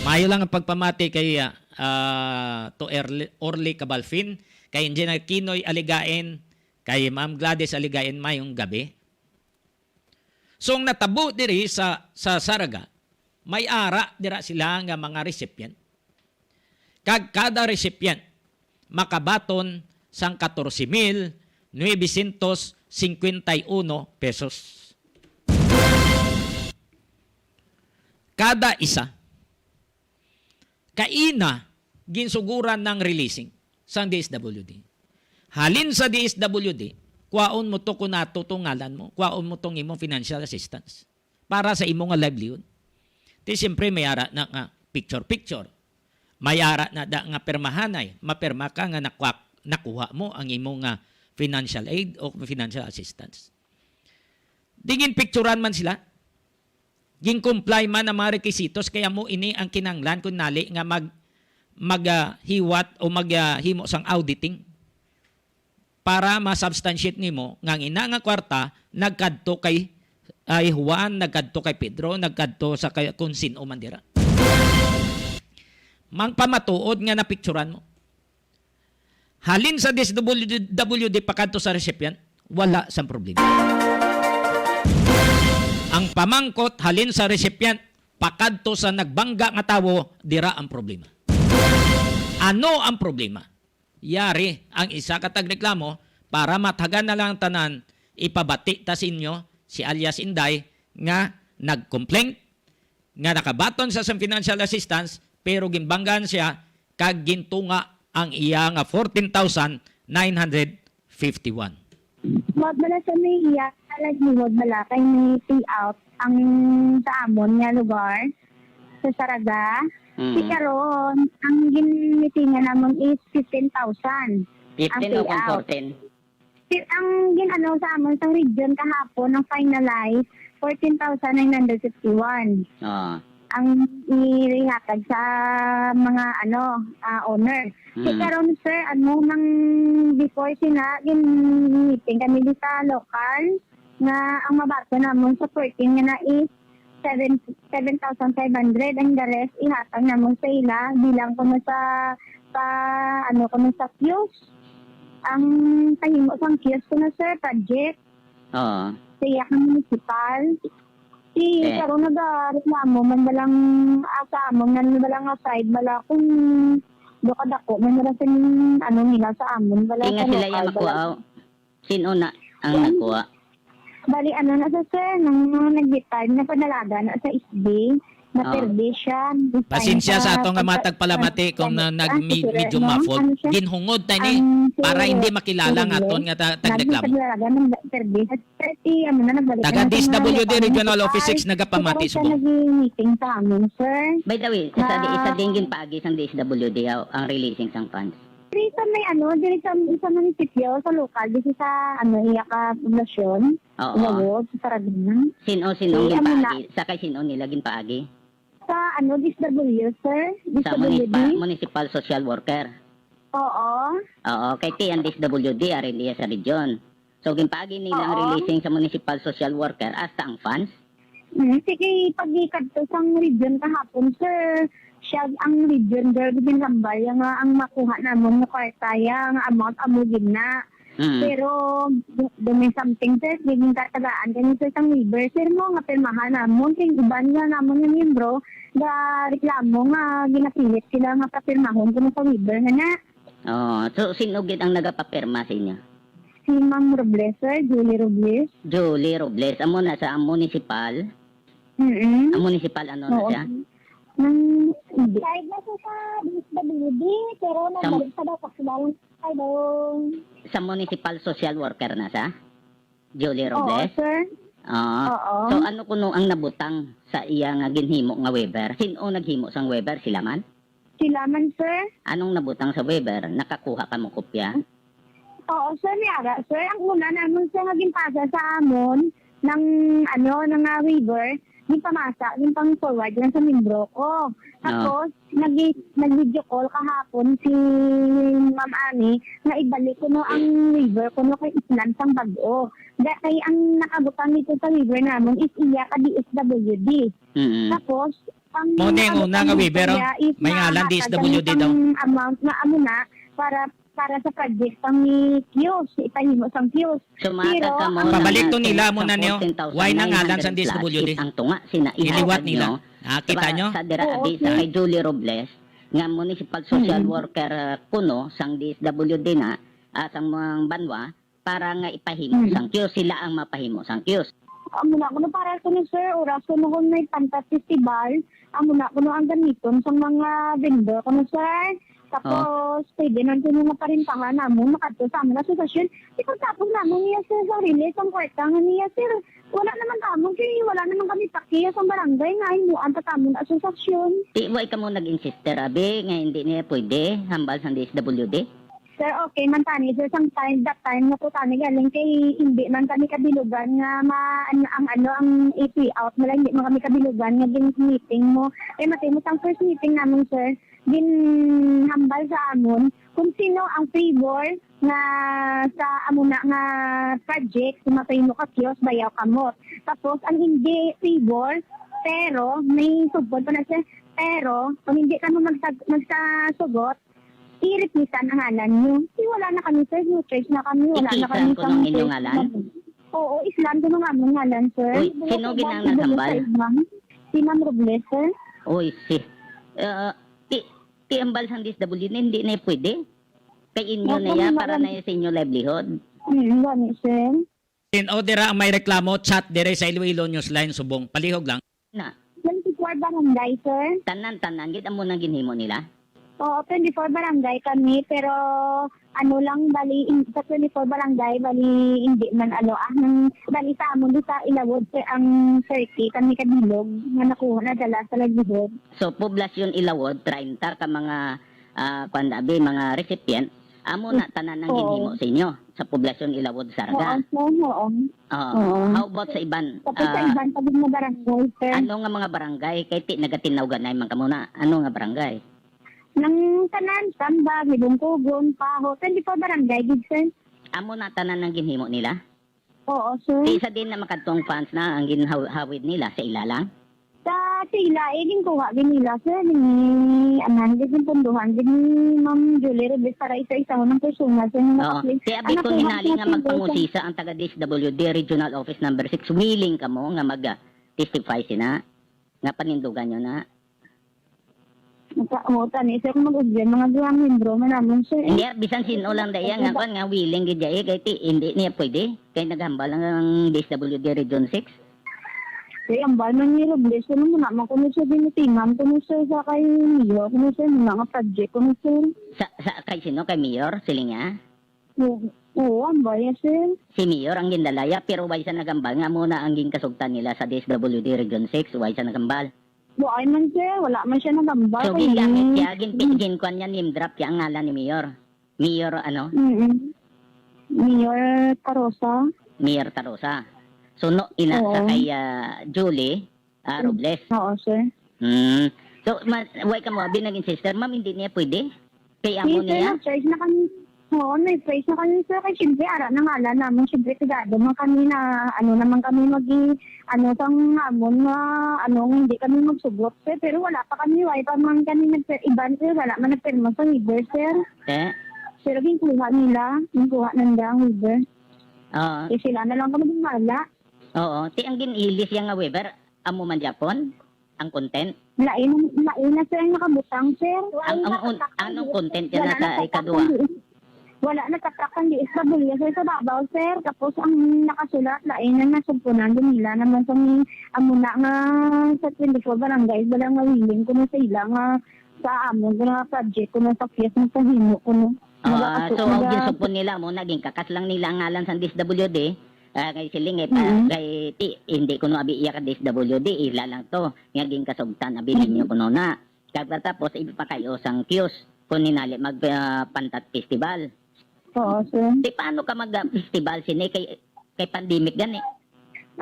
Mayo lang ang pagpamati kay, ah, ah, to Erli-, Orly Cabalfin, kay Engineer Kinoy Aligain, kay Ma'am Gladys Aligain, mayong gabi. So, ang natabo diri sa, sa Zarraga, may ara dira sila nga mga recipient. Kag kada recipient makabaton sang katorse mil nuwebesyentos singkwenta y uno pesos. Kada isa. Kaina, ginsuguran ng releasing sang D S W D. Halin sa D S W D, kwaon mo to kung ato to ngalan mo, kwaon mo tong imong financial assistance para sa imo nga livelihood. Ti siyempre may ara na nga picture-picture. May ara na da nga pirmahanay, mapirma ka nga nakuha, nakuha mo ang imo nga financial aid o financial assistance. Di ginpicturan man sila. Gin-comply man ang mga requisitos, kaya mo ini ang kinahanglan kun nali nga mag, mag, ah, hiwat o mag, ah, himo sang auditing para ma-substantiate nimo nga ang ina nga kwarta nagkadto kay, ay, Juan, nagkadto kay Pedro, nagkadto sa kay, kung sin-o man dira. Mangpamatuod nga napicturan mo. Halin sa D S W D pakadto sa recipient, wala sang problema. Ang pamangkot halin sa recipient pakadto sa nagbangga nga tawo, dira ang problema. Ano ang problema? Yari ang isa ka tagreklamo para matagan na lang ang tanan, ipabati ta sa inyo si alias Inday nga nag-complain nga nakabaton sa sang financial assistance, pero ginbanggaan siya kag gintunga ang iya nga fourteen thousand nine hundred fifty-one. Wa bala sa may iya livelihood bala kay may payout ang sa amon nga lugar sa Zarraga. Mm. Si karon, ang ginmitingan namon is fifteen thousand ang payout. Fifteen o kung fourteen? Ti-, ang gin-ano sa amon sa region kahapon, ang finalize, fourteen thousand nine hundred fifty-one. Ah. Ang ihatag sa mga, ano, ah, owner. Ti Mm. karon, sir, ano, nang before sina, gin-meeting kami di sa local, nga ang mabaton namon sa fourteen nga na is seven, seven thousand five hundred, and the rest ihatag namon sa ila bilang kuno sa, pa, ano, kuno sa queues. Ang pahimo sang queues kuno, sir, project. Oo. Sa iya ka municipal. Si Eh. karon nagareklamo man balang, ah, sa amon man balang nga side bala kung do kadako man bala sa, ano, nila sa amon bala Di nga sa sila local iya bala. makuha. Sin-o na ang Yan. nagkuha? Bali, ano na sa, sir, nung mga nag-retire, napadalaga na sa S B, na Ah. perdi siya. Pasensya sa ato nga mga tagpalamati kung na, nag-, mi-, medyo muffled. Ano siya? Ginhungod ta ni Ang para hindi makilala nga Sir aton nga ta-, nagreklamo. Nagpadalaga ng perdi sa thirty, ano na, nagbalik Taga na sa mga D S W D local Regional Office municipal. Six nagapamati Pero siya subong. Naging meeting sa amin, sir. By the way, sa di-, sa Ah. din ginpaagi sang D S W D, aw, ang releasing sang funds? Diri sa may ano, diri sa, sa munisipyo, sa lokal, diri sa ano, iya ka poblasyon, Oo. Lawod, sa Saragana. Sino, sino ang ginpaagi? Sa kay sino nila ginpaagi? Sa ano, D S W, sir? Sa D S W D? Municipal, municipal social worker? Oo. Oo, kay ti ang D S W D, ari niya sa region. So, ginpaagi nila ang Oo. releasing sa municipal social worker, hasta ang funds? Mm, sige, pag ikadto sang region kahapon, sir, siya ang region girl, ginhambal niya nga ang makuha namon nga kwarta, ya, nga amount, amo gid na. Mm. Pero, do, do may something, sir, giging katagaan kami, sir, sang waiver, sir, mo, nga pirmahan namon, kay iban nga namon nga miyembro, ga reklamo nga ginapilit sila nga papirmahon kuno sa waiver nga na. Oh, so, sino gid ang nagapapirma sa inyo? Si Ma'am Robles, sir, Julie Robles. Julie Robles, amo na sa municipal? Mm-mm. Ang municipal, ano na Oo. siya? Nang, hindi. Side na siya sa D S W D, pero Sa nagbalik sa dapat sa dalang side, oh. Sa municipal social worker na siya? Julie Oo, Robles? sir. Ah. Oo. So, ano kuno ang nabutang sa iya nga ginhimo nga waiver? Sin-o naghimo sang waiver? Sila man? Sila man, sir. Anong nabutang sa waiver? Nakakuha ka mo kopya? Oo, sir, may ara, sir. Ang una naman, sir, nga ginpasa sa amon ng, ano, ng, ah, waiver, ginpamasa, ginpang-forward lang sa membro ko. Ah. Tapos, nag-, nag-video call kahapon si Ma'am Ami nga ibalik kuno ang waiver kuno kay Islam sang bag-o. Da-, kay ang nakabutang dito sa waiver namon is iya ka D S W D. Mm-mm. Tapos, ang Mo na yung nakabutan una nga dito waiver, oh. niya is May ngalan, nahatag D S W D kami daw. pang amount na amo na para, para sa project pang ni Kios, ipahimo sang Kios. So, mga Pero, taga ang Mona Pabalik nga to nila sa mo na niyo. fourteen thousand nine hundred Why na ngalan sa plus D S W D? is ang tunga sina Iliwat ihatag nila. nyo Ah, kita sa, nyo? sa dira Oo, abi sa okay. kay Julie Robles nga municipal social Mm. worker, uh, kuno sang D S W D na, ah, sang mga banwa, para nga ipahimo Mm. sang queues. Sila ang mapahimo sang queues. Amo na kuno para kuno, sir, oras kuno kung may Panta Festival, amo na kuno ang gamiton sang mga vendor kuno, sir. Tapos, Oh. pwede man kuno nga parintahan namon makadto sa amon asosasyon. Di pagtapos namon niya, sir, sa release ang kwarta nga niya, sir. Wala naman tamon, kay wala naman kami pakiya sa barangay nga himuan pa tamon asosasyon. Di, wa kamo nag-insister, abi, nga hindi niya pwede hambal sang D S W D? Sir, okay man tani, sir, sang time, that time nga po tani galing kay hindi man kami kabilugan nga ma-, an-, ang ano, ang i-pay out mo lang, hindi man kami kabilugan nga gin-, meeting mo. Kay matay mo sang first meeting namin, sir, ginhambal sa amon kung sino ang favor nga sa amo na nga project, kung mapahimo ka kiosk, bayaw kamot. Tapos, ang hindi favor, pero may sugpon pa na siya, pero kung hindi ka mo magsag-, magsasugot, i-replace ang ngalan niyo. Di wala na kami, sir. No choice na kami. Wala na Ikisa kami kuno ang inyong ngalan? Oo, Islam, kuno nga among ngalan, sir. Uy, sino gid ang naghambal? Si Ma'am Robles, sir. Uy, si, ah, ti, ti hambal sang D S W D, hindi na pwede. Kay inyo na ya, para na ya sa inyo livelihood. Mm, gani, sir. Sin-o dira ang may reklamo, chat dire sa Iloilo Newsline subong. Palihog lang. Na. Twenty-four barangay, sir. Tanan, tanan. Gid amo nang ginhimo nila? Oo, twenty-four barangay kami, pero ano lang, bali, in, sa twenty-four barangay, bali, hindi man, ano, ah, nang, bali, sa amon, di sa Ilawod, sir, ang thirty, kami kabilog, nga nakuha na dala sa livelihood. So, poblasyon Ilawod, treinta ka mga, ah, kwan, abi, mga recipient, Amo na tanan ang Oo. ginhimo sa inyo, sa Poblasyon Ilawod, Saraga. Oo, sir, oo. Oo. Oo. How about sa iban? Tapos sa Ah, iban pa gid nga barangay, sir. Ano nga mga barangay? Kay ti nagatinawganay man kamo na. Ano nga barangay? Nang tanan, Tambag, Libungkugon, Paho, twenty-four barangay gid, sir. Amo na tanan ang ginhimo nila? Oo, sir. Di sa din na makadtong funds na ang ginhawid nila sa ila lang? Sa sila, eh, ginkuha gid nila, sir, ni, anan, gid yung punduhan, gid ni Ma'am Julie Robles para isa-isa ng personal, sir, nga Oo. makaplay. Ti abi Anak ko ko, hinali nga magpangusisa ang taga D S W D Regional Office Number Six, willing kamo nga mag, ah, testify sina, nga panindugan nyo na. Naka-, oh, tani, sir, mag-ugyan, mga duha membro man naman, sir, eh. Hindi, ah, bisan sino lang da iya nga, Opo. kwan, nga willing gid iya, eh, kay ti, hindi niya pwede. Kay naghambal lang ang D S W D Region Six. Kay hambal man ni Robles, ano mo naman kuno, sir, binitiman kuno, sir, sa kay Mayor, kuno, sir, mga nga project kuno, sir. Sa, sa, kay sino? Kay Mayor? Siling niya? Oo, oo, hambal niya, sir. Si Mayor ang gindalaya, pero way sa nagambal nga mo na ang ginkasugtan nila sa D S W D Region Six, way sa nagambal. Wa ay man, sir. Wala man siya nagambal. So, kay gingamit ni siya, gin-, Mm. ginkuan niya, name drop niya ang ngalan ni Mayor. Mayor, ano? Mm-mm. Mayor Tarosa. Mayor Tarosa. So, no, ina sa Oo. kay, ah, Julie, ah, Mm. Robles. Oo, sir. Mm. So, ma-, way ka mo, abi naging sister, ma'am, hindi niya pwede? Kay amo Hindi, sir, niya? nag-try na kami. Oo, nag-try na kami, sir. Kay siyempre, ara na nga lang namin. Siyempre, sigado man kami na, ano naman kami mag-, ano, sang amon nga, ano, nga hindi kami magsugot, sir. Pero wala pa kami, wala pa man kami nag-, iban, sir. Wala man nagpirma sa waiver, sir. Eh? Pero ginkuha nila, ginkuha nanda ang waiver. Oo. Eh, sila na lang kami gumala. Oo. Ti ang gin-ilis yang nga waiver, amo man gyapon? Ang content? Lain, lain na, sir, ang nakabutang, sir. Ang, ang un-, anong content yan Wala na sa na ikaduha? Wala na tatak ang diis sa bulya, sir, sa babaw, sir. Tapos ang nakasulat, lain ang nasugpunan. Dunila naman sa mi-, amo na nga sa twenty-four barangays, wala nga willing kuno sa ila nga sa amon, nga project kuno sa P S, nga sa himo kuno. Ah, Nagakaso-, so, ang naga- ginsugpon nila mo, naging kakas lang nila ang ngalan sa D S W D. Ah, kay siling, eh, pa-, Mm. kay ti-, hindi kuno abi iya ka D S W D, ila lang to. Nga ginkasugtan, abi ninyo Mm. kuno na. Kag tapos, ipapakayo sang Q S, kung ninali mag, ah, Pantat Festival. Oo, sir. Di paano ka mag, ah, festival sini kay, kay pandemic gani?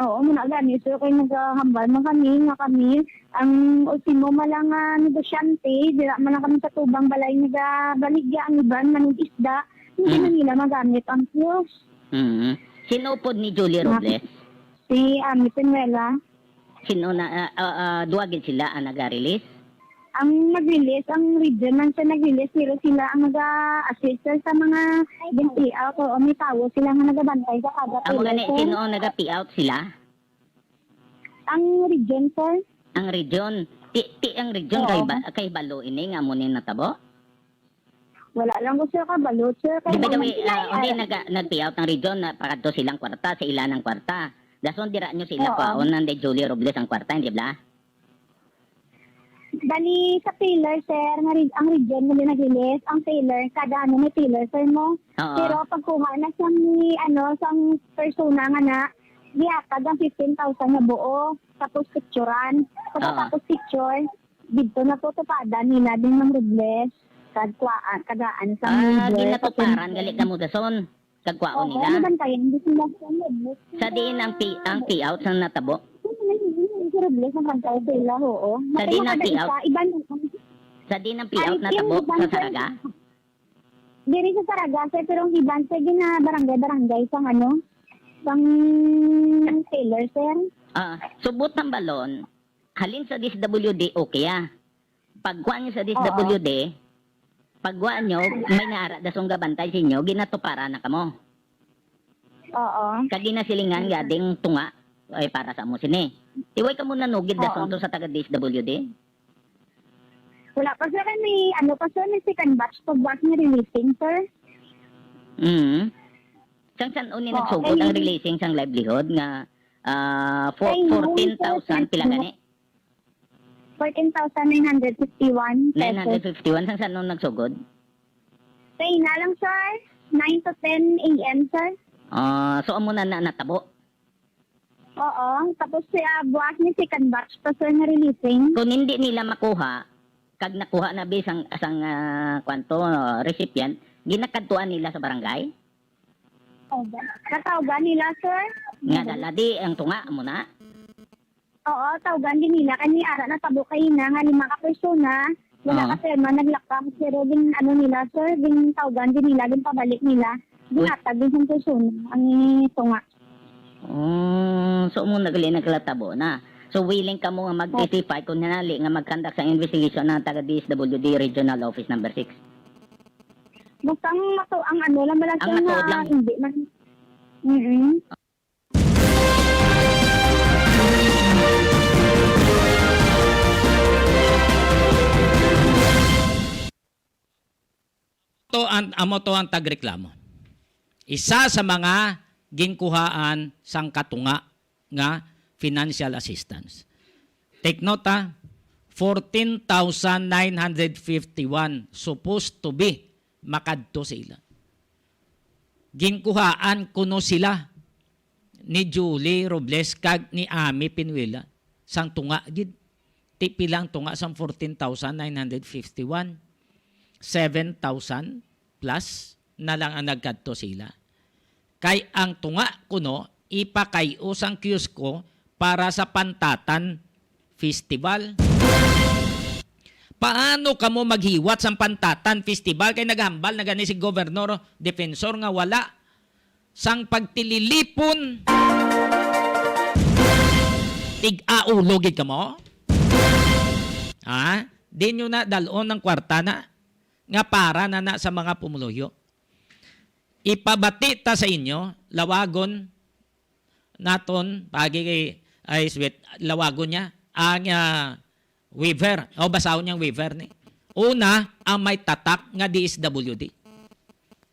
Oo, muna gani, sir, kay naghahambal man kami nga kami ang ultimo man lang nga negosyante, dira man lang kami sa tubang balay nagabaligya ang iban, manig-isda, hindi Mm. na nila magamit ang Q S. Mm. Sino pod ni Julie Nga Robles? Si Ami Penuela. Sino na, ah, ah, ah, duha gid sila ang naga-release? Ang nag-release, ang region man siya nag-release, pero sila ang nag-a-assist, sir, sa mga gin-payout. Oo, may tawo sila nga nagabantay sa kada Amo pillar, gani, sir. Sino ang naga-payout sila? Ang region, sir. Ang region. Ti, ti, ang region Oo. kay ba-, kay balo ini nga amo ni natabo? Wala lang ko, sir, kabalo, sir. Di ba, kay daw, sila ah, yan. Hindi, nag-, nag-payout ang region na pakadto silang kwarta, sa ilanang kwarta. Dason dira nyo sila Oo. kwaon ng de Julie Robles ang kwarta, hindi ba? Bali, sa pillar, sir, nga re-, ang region mo din nag-release, ang pillar, kada ano may pillar, sir, mo. Oo. Pero pagkuha na sa ni, ano, sa persona nga na, gihatag ang fifteen thousand na buo, tapos picturean. Oo. Pagkatapos picture, dito na po tupadan nila din ng Robles, kag kuhaan, tagaan sa Ah, leader, ginatuparan, pati gali ka mo dason. Kagkwaon Oo, nila. Ano ba tayo? Hindi sila sa Sa diin ang pi-, ang payout sa natabo? Ano na yun? Yung Robles ang kantay sila, oo. Sa diin ang Matay payout? Isa, iban Sa diin ang payout Ay, natabo yung sa ibang Saraga? Diri sa Saraga, sir, pero ang iban, sir, gina barangay-barangay sang ano, sang tailor, sir. Ah, subot ng balon, halin sa D S W D, okay, ah. Pagkuha nyo sa Oo. D S W D, pagkuha nyo, may naara dasong gabantay sa inyo, ginatuparan na kamo. Oo. Kag ginasilingan nga ding tunga, ay para sa amo sini. Iway kamo nanugid Oo. dason to sa taga D S W D? Wala pa, sir. May, ano pa, sir, may second batch pa buwas nga releasing, sir. Mm. Sang san-o ni Oo, nagsugod ang kay releasing sang livelihood nga, ah, fo-, Kay noon, sir, fourteen thousand, pila sir, gani? Fourteen thousand nine hundred fifty-one pesos. Nine hundred fifty-one, sang san-o nagsugod? Kay na lang, sir. Nine to ten A M, sir. Ah, so amo na na natabo? Oo. Tapos, ah, buwas ni second batch pa, sir, nga releasing. Kung hindi nila makuha, kag nakuha na bi sang, sang, ah, kwanto, ah, recipient, Ginakadtuan nila sa barangay? Tawgan. Natawgan nila, sir? Nga dala, di ang tunga mo na? Oo, tawgan din nila. Kani ara natabo kay na nga lima ka persona, wala Oo. ka pirma, naglakang, pero din ano nila, sir, din tawgan din nila, din pabalik nila. Uy. Dinatag din sa persona ang tunga. Mm, so mo nagali naglatabo na. So willing ka mo nga mag-testify kung hinali nga mag-conduct sa investigation ng taga D S W D Regional Office Number Six? Basta ang mato, ang ano lang, malasang Ang matuod nga lang. hindi man. Mm-mm. To ang, amo to ang tagreklamo. Isa sa mga ginkuhaan sang katunga nga financial assistance. Take note, ha, fourteen thousand nine hundred fifty-one supposed to be makadto sa ila. Ginkuhaan kuno sila ni Julie Robles kag ni Ami Pinuela sang tunga gid. Ti pila ang tunga sang fourteen thousand nine hundred fifty-one? Seven thousand plus na lang ang nagkadto sa ila. Kay ang tunga kuno ipakay-o sang kiosko para sa Pantatan Festival. Paano kamo maghiwat sang Pantatan Festival kay naghambal na gani si Gobernador Defensor nga wala sang pagtililipon? Tig-aulo gid kamo? Ha? Di nyo na dalon ang kwarta na nga para na na sa mga pumuluyo. Ipabati ta sa inyo, lawagon naton, pagi kay, ay, sweet, lawagon niya, ang, ah, waiver. O, basahon niyang waiver ni. Una, ang may tatak nga D S W D.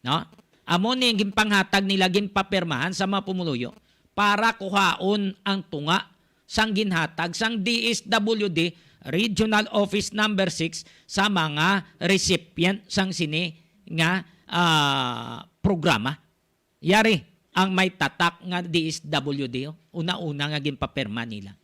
No? Amo ni ang ginpanghatag nila, ginpapirmahan sa mga pumuluyo para kuhaon ang tunga sang ginhatag sang D S W D Regional Office Number Six sa mga recipient sang sini nga, ah, programa. Yari ang may tatak nga D S W D, oh, una-una nga ginpapirma nila.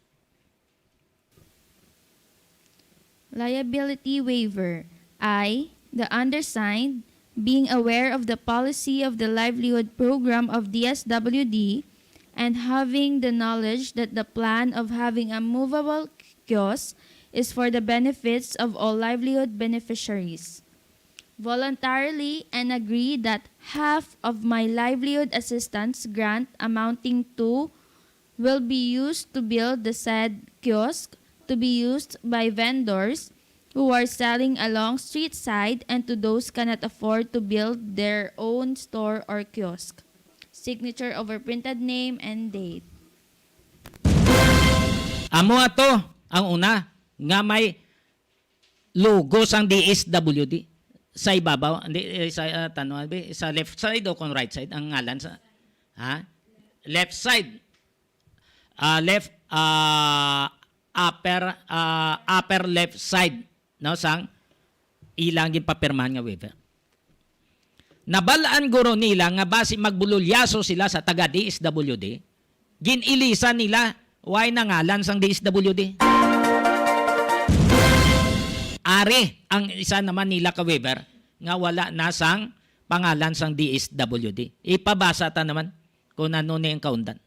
Liability waiver. I, the undersigned, being aware of the policy of the livelihood program of D S W D and having the knowledge that the plan of having a movable kiosk is for the benefits of all livelihood beneficiaries, voluntarily and agree that half of my livelihood assistance grant amounting to will be used to build the said kiosk to be used by vendors who are selling along street side and to those cannot afford to build their own store or kiosk. Signature over printed name and date. Amo ato ang una nga may logo sang D S W D sa ibabaw, hindi, eh, sa, ah, tanong, abi, sa left side o kung right side ang ngalan sa, ha? Left side. Ah, left, ah, upper, ah, upper left side, no, sang ilang ginpapirmahan nga waiver. Nabal-an guro nila nga basi magbululyaso sila sa taga D S W D, gin-ilisan nila way nangalan sang D S W D. Ari ang isa naman nila ka waiver nga wala na sang pangalan sang D S W D. Ipabasa ta naman kung ano ni ang kaundan.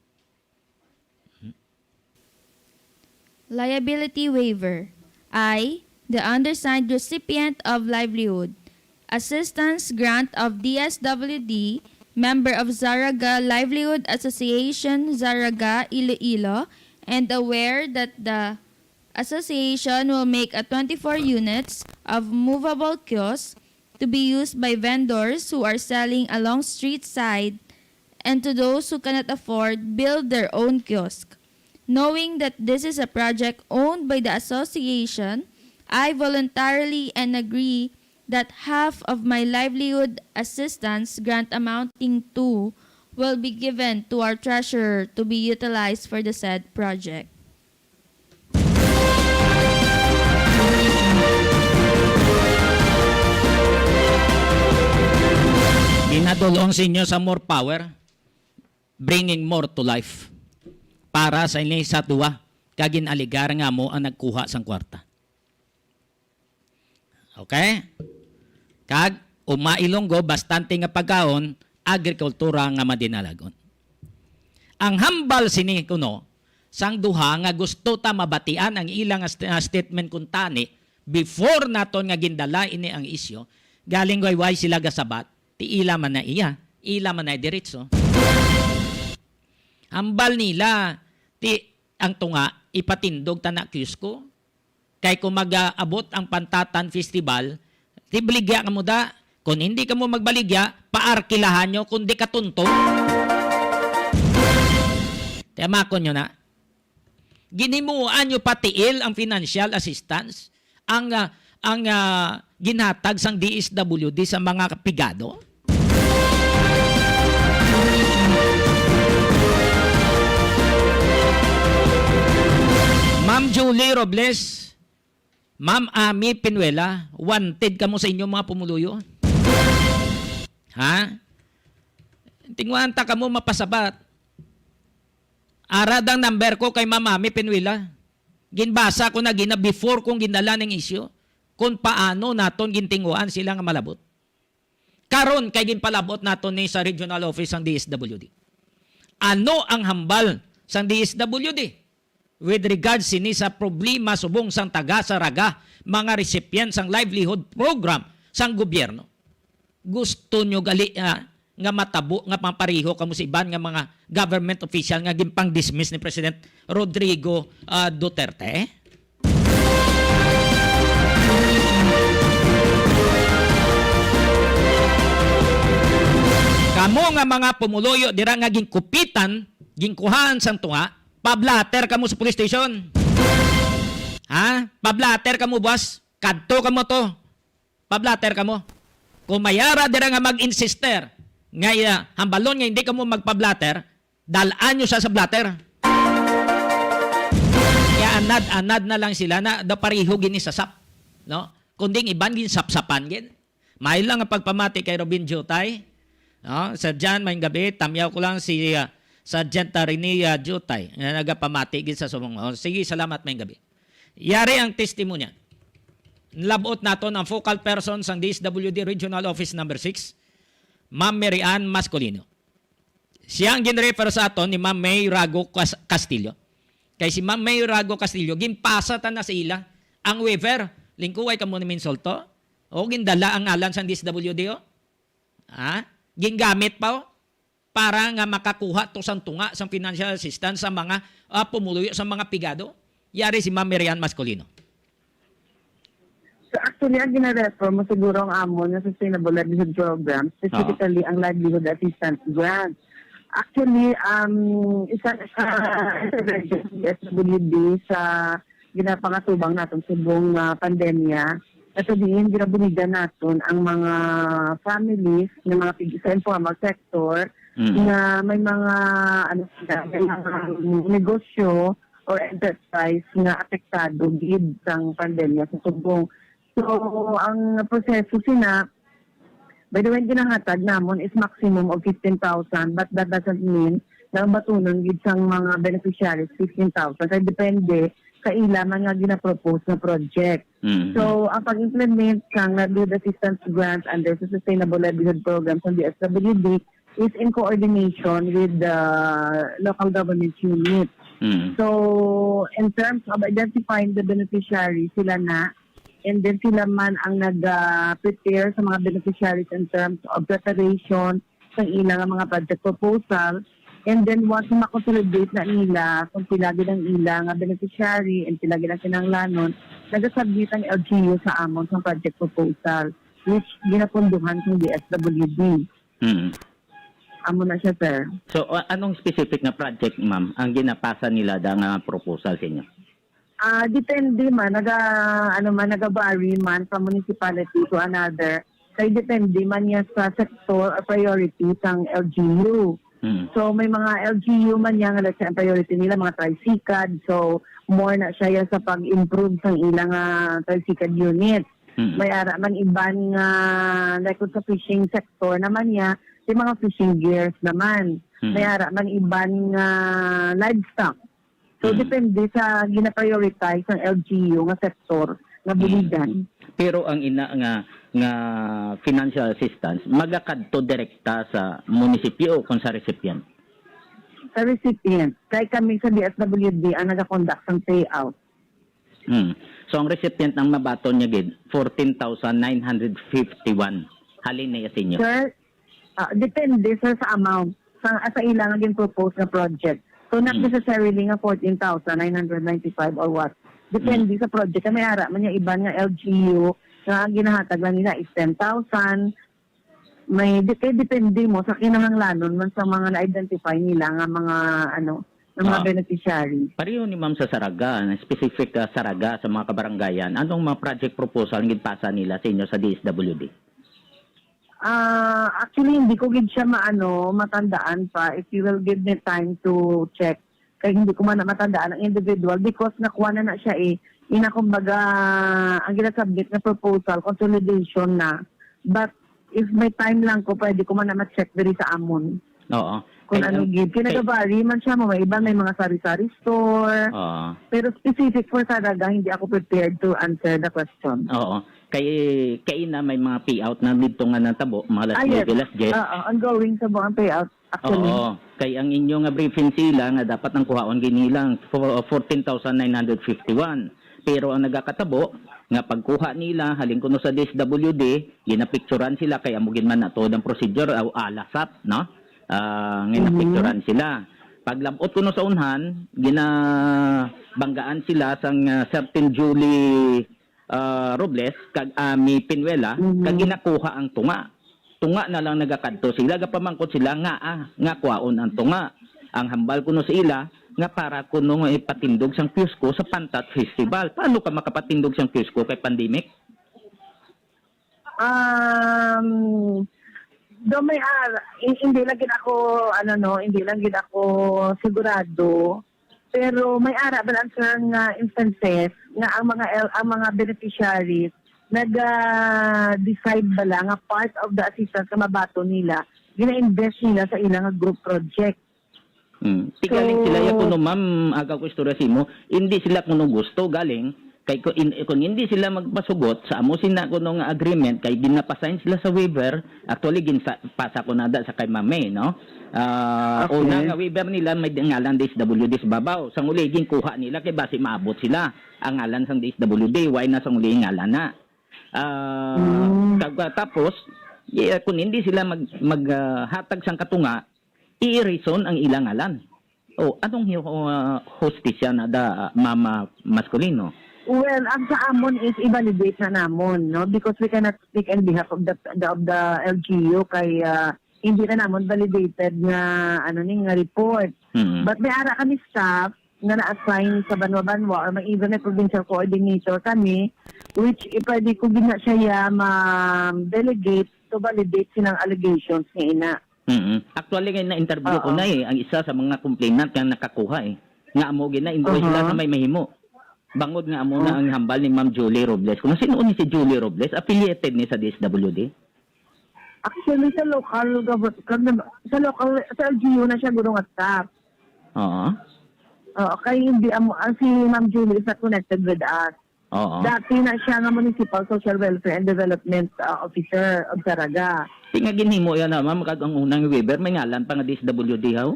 Liability waiver. I, the undersigned recipient of livelihood assistance grant of D S W D, member of Zarraga Livelihood Association, Zarraga, Iloilo, and aware that the association will make a twenty-four units of movable kiosks to be used by vendors who are selling along street side and to those who cannot afford, build their own kiosk. Knowing that this is a project owned by the association, I voluntarily and agree that half of my livelihood assistance grant amounting to will be given to our treasurer to be utilized for the said project. Ginadul-ong sa inyo sa more power, bringing more to life. Para sa ini sa duwa, kag gin-alegar nga amo ang nagkuha sang kwarta. Okay? Kag O mailonggo, bastante nga pagkaon, agrikultura nga madinalagon. Ang hambal sini kuno sang duha nga gusto ta mabatian ang ila nga st-, ah, statement kuntani before naton nga gindala ini ang isyu, galing way way sila gasabat, ti ila man na iya, ila man na diretso. Hambal nila, ti ang tunga, ipatindog ta na, Kiyos ko. Kay kung mag-aabot ang Pantatan Festival, ti baligya kamo da. Kung hindi kamo magbaligya, paarkilahan nyo kung di katunto. Kaya makon nyo na. Ginimuan nyo patiil ang financial assistance, ang, ah, ang, ah, ginhatag sang D S W D sa mga pigado? Ma'am Julie Robles, Ma'am Ami Pinuela, wanted kamo sa inyong mga pumuluyo. Ha? Tingwanta kamo mapasabat. Ara dang number ko kay Ma'am Ami Pinuela. Ginbasa ko na gina before kong gindala ning isyu kung paano naton gintinguan sila nga malabot. Karon kay ginpalabot naton ni sa regional office sang D S W D. Ano ang hambal sang D S W D with regards sini sa problema subong sang taga sa raga, mga recipient sang livelihood program sang gobyerno? Gusto nyo gali, ah, nga matabo nga mapareho kamo sa iban nga mga government official nga ginpang-dismiss ni President Rodrigo, ah, Duterte? Kamo nga mga pumuluyo dira nga ginkupitan, ginkuhaan sang tunga, pablater kamo sa police station. Ha? Pablater kamo, boss. Kadto kamo to. Pablater kamo. Kung may ara dira nga mag-insister nga, ah, hambalon nga hindi kamo magpablater, dal-an nyo siya sa blatter. Kaya anad-anad na lang sila na daw pareho gini sa sap, no? Kundi ang iban gin sapsapan gid. May lang ang pagpamati kay Robin Jutay. No? Sir John, mayong gabi. Tamyaw ko lang si, ah, Sergeant Rene, ah, Jutay nga nagapamati gid sa subong. Oh, sige, salamat, mayong gabi. Yari ang testimonya. Nilabot naton ang focal person sang D S W D Regional Office Number Six, Ma'am Mary Ann Mascolino. Siya ang gin-refer sa aton ni Ma'am May Rago Cas-, Castillo. Kay si Ma'am May Rago Castillo, ginpasa ta na sa ila ang waiver. Lingkuway kamo ni Minsulto? O, gindala ang ngalan sang D S W D, o. Ha? Gingamit pa, o. Para nga makakuha to sang tunga sang financial assistance sa mga, ah, pumuluyo sa mga pigado. Yari si Ma'am Mary Ann Mascolino. So, actually, ang gina-refer mo siguro ang amon nga Sustainable Livelihood Program, specifically ang Livelihood Assistance Grant. Actually, um, isa sa intervention sa S W D sa ginapangatubang naton subong nga pandemya, sa diin ginabuligan naton ang mga families nga mga pig-, sa informal sector Mm. nga may mga, ano sila, may mga negosyo or enterprise nga apektado gid sang pandemya sa subong. So, ang proseso sina, by the way, ang ginahatag namon is maximum of fifteen thousand, but that doesn't mean na ang batunon gid sang mga beneficiaries fifteen thousand. Kay depende sa ila man nga ginapropose nga project. Mm. So, ang pag-implement sang Livelihood Assistance Grant under sa Sustainable Livelihood Program sa D S W D is in coordination with the local government unit. Mm. So, in terms of identifying the beneficiary, sila na, and then sila man ang nag, ah, prepare sa mga beneficiaries in terms of preparation sa ila nga mga project proposal. And then, once ma-consolidate na nila kung pila gid ang ila nga beneficiary and pila gid ang kinahanglanon, nagasubmit ang L G U sa amon sa project proposal, which ginapunduhan sang D S W D. Mm. Amo na siya, sir. So, a-, anong specific nga project, ma'am, ang ginapasa nila da nga proposal sa inyo? Ah, depende man, naga, ano man, naga-vary man from municipality to another. Kay depende man niya sa sector or priority sang L G U. Mm. So, may mga L G U man niya nga, let's say, ang priority nila, mga tricycad. So, more na siya ya sa pag-improve sang ilang, ah, tricycad unit. Mm. May ara man iban nga, like, kung sa fishing sector naman niya, yung mga fishing gears naman. Mm. May ara man iban nga livestock. So, Mm. depende sa gina-prioritize ng L G U nga sektor nga buligan. Pero ang ina nga, nga financial assistance, magakadto direkta sa munisipyo o kung sa recipient? Sa recipient. Kay kami sa D S W D ang nagakondak sang payout. Hmm. So, ang recipient ang mabaton niya gid, fourteen thousand nine hundred fifty-one. Halin na iya sa inyo. Sir, ah, depende, sir, sa amount. Sa, sa ila nga gin-propose nga project. So, not Hmm. necessarily nga fourteen thousand nine hundred ninety-five or what. Depende Hmm. sa project. Kay may ara man niya iban nga L G U nga ang ginahatag lang nila is ten thousand. May, di, kay depende mo sa kinahanglanon man sa mga na-identify nila nga mga, ano, nga mga Ah. beneficiary. Pareho ni Ma'am sa Saraga, specific, ah, Saraga sa mga kabarangayan. Anong mga project proposal ang ginpasa nila sa inyo sa D S W D? Ah, actually, hindi ko gid siya maano, matandaan pa. If you will give me time to check, kay hindi ko man na matandaan ang individual because nakuha na na siya eh. Ina, kumbaga, ang ginasubmit na proposal, consolidation na. But if may time lang ko, pwede ko man na ma-check diri sa amon. Oo. Kung Kay ano ang, gid. Kay kay nagabari man siya, may iba may mga sari-sari store. Oo. Pero specific for Saraga, hindi ako prepared to answer the question. Oo. Kay, kay na may mga payout na dito nga natabo, mga last Ah, yes. week, last Jet. Oo, ongoing sa buang payout, actually. Oo. Kay ang inyo nga briefing sila nga dapat ang kuhaon ginilang fo-, fourteen thousand nine hundred fifty-one. Pero ang nagakatabo, nga pagkuha nila, halin kuno sa D S W D, ginapicturan sila, kay amo gid man na tuod ang procedure, o alasap, no? Ah, Mhm. ginapicturan sila. Paglabot kuno sa unhan, ginabanggaan sila sang, ah, certain Julie, ah, Robles, kag Ami Pinuela, Mhm. kag ginakuha ang tunga. Tunga na lang nagakadto sila, gapamangkot sila nga, ah, nga kwaon ang tunga. Ang hambal kuno sa ila, nga para kuno nga ipatindog sang Piusco sa Pantat Festival. Paano ka makapatindog sang Piusco kay pandemic? Um, do may ar-, hin-, hindi lang gid ako, ano, no, hindi lang gid ako sigurado. Pero may ara ba lang, sir, nga instances nga ang mga el-, ang mga beneficiaries naga-decide bala nga part of the assistance nga mabaton nila, gina-invest nila sa ilang group project. Hmm. Ti galing So, sila ya kuno, ma'am, aga ko istorya sa imo, hindi sila kuno gusto galing kay ku-, in-, kung hindi sila magpasugot sa amo sina kuno nga agreement kay ginapasign sila sa waiver, actually ginsa-, pasa ko na da sa kay Ma'am May, no? Ah, Okay. Una nga waiver nila may ngalan D S W D sa babaw. Sang uli ginkuha nila kay basi maabot sila ang ngalan sang D S W D, why na sang uli ngalan na? Ah, Mm. kag-, tapos, yeah, kung hindi sila mag-, mag-, ah, hatag sang katunga, i-erase ang ilang ngalan. O, anong hi-, ah, hustisya na da, ah, Mama Masculino? Well, ang sa amon is i-validate na namon, no? Because we cannot speak on behalf of the, the, of the L G U kay, ah, hindi na namon validated nga, ano ni, nga report. Mm. But may ara kami staff nga na-assign sa banwa-banwa or may even may provincial coordinator kami, which, eh, pwede ko gid na siya ya ma-delegate to validate silang allegations nga ina. Mm. Actually, kay na-interview ko Oo. na eh, ang isa sa mga complainant nga nakakuha eh. Nga amo gid na, ingon sila Aha. na may mahimo. Bangod nga amo na Oh. ang hambal ni Ma'am Julie Robles. Kung sino ni si Julie Robles, affiliated ni sa D S W D? Actually, sa local government, sa local, sa L G U na siya guro nga staff. Oo. Oo, kay hindi amo, ah, si Ma'am Julie is not connected with us. Oo. Dati na siya nga Municipal Social Welfare and Development, ah, Officer of Saraga. Di nga ginhimo yan, ha, ma'am, kag ang unang waiver, may ngalan pa nga D S W D, haw?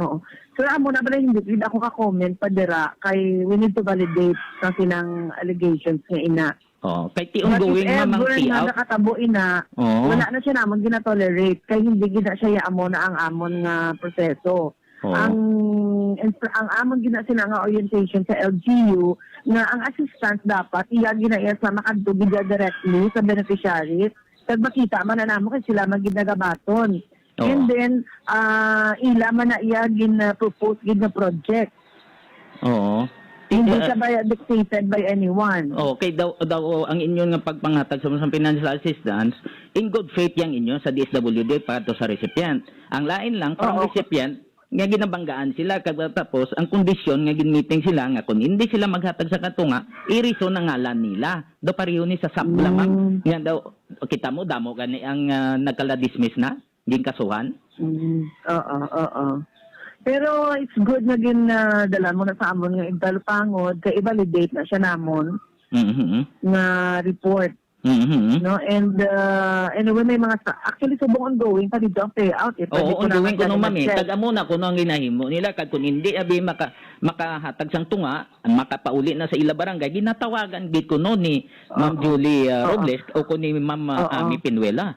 Oo. Sir, amo na pala, hindi gid ako ka-comment pa dira kay we need to validate sa silang allegations nga ina. Oo. Kay ti But if ongoing, ma'am, ang ever nga payout. Nakatabo ina, Oo. wala na siya namon ginatolerate kay hindi gid na siya ya amo na ang amon nga proseso. Oo. Ang infra-, ang amon gid na sila nga orientation sa L G U nga ang assistance dapat iya gid na iya sa makadto gid directly sa beneficiaries. Kag makita man na namo kay sila man gid nagabaton. Oo. And then, ah, ila man na iya gin, ah, propose gid nga project. Oo. Hindi Eh, siya by, dictated by anyone. Okay, daw, daw, oh, ang inyo nga pagpangatag sa, sa financial assistance, in good faith yang inyo sa D S W D para to sa recipient. Ang lain lang, parang Oo. recipient, nga ginabanggaan sila, kag tapos ang kondisyon nga ginmeeting sila nga kung hindi sila maghatag sa katunga, i-erase ang ngalan nila. Do pareho ni sa sap lamang. Mm. Nga daw, kita mo, damo gani ang, ah, nagkala-dismiss na, ginkasuhan. Mm. Oo, oo. Pero it's good nga gin, ah, dala mo na sa amon nga Igtalupangod, kay i-validate na siya namon. Mhm. nga report. Mhm. No? And, uh, anyway, may mga sa-, actually, subong ongoing pa dito ang payout, eh. Pwede Oo, ko naman ongoing kuno, sana ma'am, eh. mag-check. Kag amo na kuno ang ginahimo nila, kag kung hindi abi maka-, makahatag sang tunga, makapauli na sa ila barangay, ginatawagan gid kuno ni Ma'am Oo. Julie, uh, Oo. Robles o kung ni Ma'am, uh, Oo. Ami Pinuela.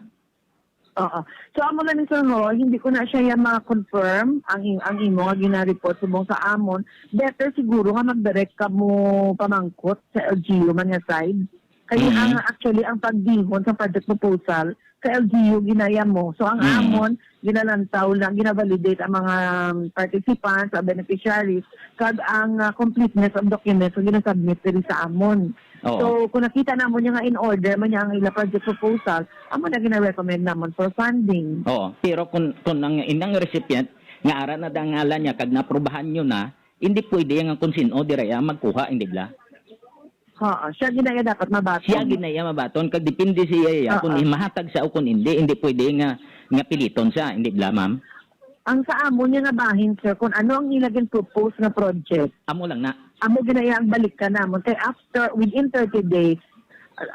Oo. So, amo na ni, sir, ho, hindi ko na siya yan ma-confirm ang, ang imo nga gina-report subong sa amon. Better siguro nga mag-direct kamo pamangkot sa L G U man nga side. Kay Mm. ang, actually, ang pagdihon sa project proposal sa L G U ginaya mo. So, ang Mm. amon, ginalantaw lang, gina-validate ang mga, um, participants, ang beneficiaries, kag ang, uh, completeness of documents nga ginasubmit diri sa amon. Oo. So, kung nakita namon niya nga in order man niya ang ila project proposal, amo na gina-recommend namon for funding. Oo, pero kung, kung ang inang recipient nga ara na dangalan niya kag naaprubahan nyo na, hindi pwede nga kung sin-o dira iya magkuha, hindi bala? Ha, siya gid na iya dapat mabaton. Siya gid na iya mabaton, kag depende siya iya kung Oo. mahatag siya o kung hindi, hindi pwede nga, nga piliton siya, hindi bala, ma'am? Ang sa amon niya nga bahin, sir, kung ano ang ila gin-propose nga project. Amo lang na. Amo gid na iya ang balikan namon. Kay after, within thirty days,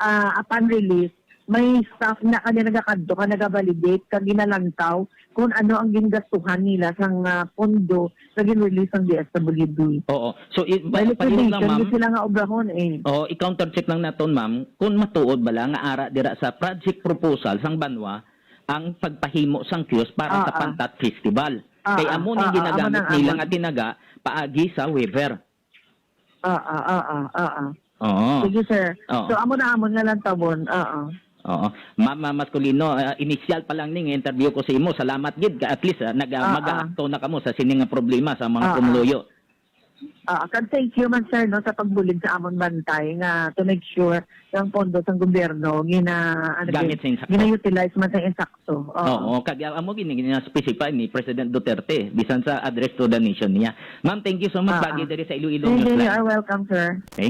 ah, upon release, may staff na kanya nagakadto ka, nagavalidate, kag ginalantaw kung ano ang gingastuhan nila sang, ah, pondo nga gin-release sang D S W D. Oo. So, i-, pa-, May palihog lang, liquidation ma'am. gid sila nga obrahon, eh. Oo, i-counter check lang naton, ma'am, kung matuod bala nga ara dira sa project proposal sang banwa ang pagpahimo sang kiosk para sa Ah, ah. Pantat Festival. Ah, Kay ah, amo ning ah, ah, amo ginagamit nang nila amon. nga tinaga paagi sa waiver. Ah, ah, ah, ah, ah, ah. Oo. Sige, sir. Oo. So, amo na amon nga lantawon. Ah, ah. Oo. Ma'am, ah, Masculino, ah, initial pa lang ning interview ko sa imo. Salamat gid. Ka-, at least, ah, nag-, ah, Ah, ah. mag-aakto na kamo sa sini nga problema sa mga Ah, ah. pumuluyo. Ah, kag thank you man, sir, no, sa pagbulig sa amon bantay nga to make sure nga ang pondo sang gobyerno gina-, ano Gamit gid, sa insakto. gina-utilize man sa insakto. Oo. Oo, kag amo gini, gina-specify ni President Duterte bisan sa Address to the Nation niya. Ma'am, thank you so much. Ah, Bagi ah. diri sa Iloilo Thank you. You Newsline. Are welcome, sir. Thank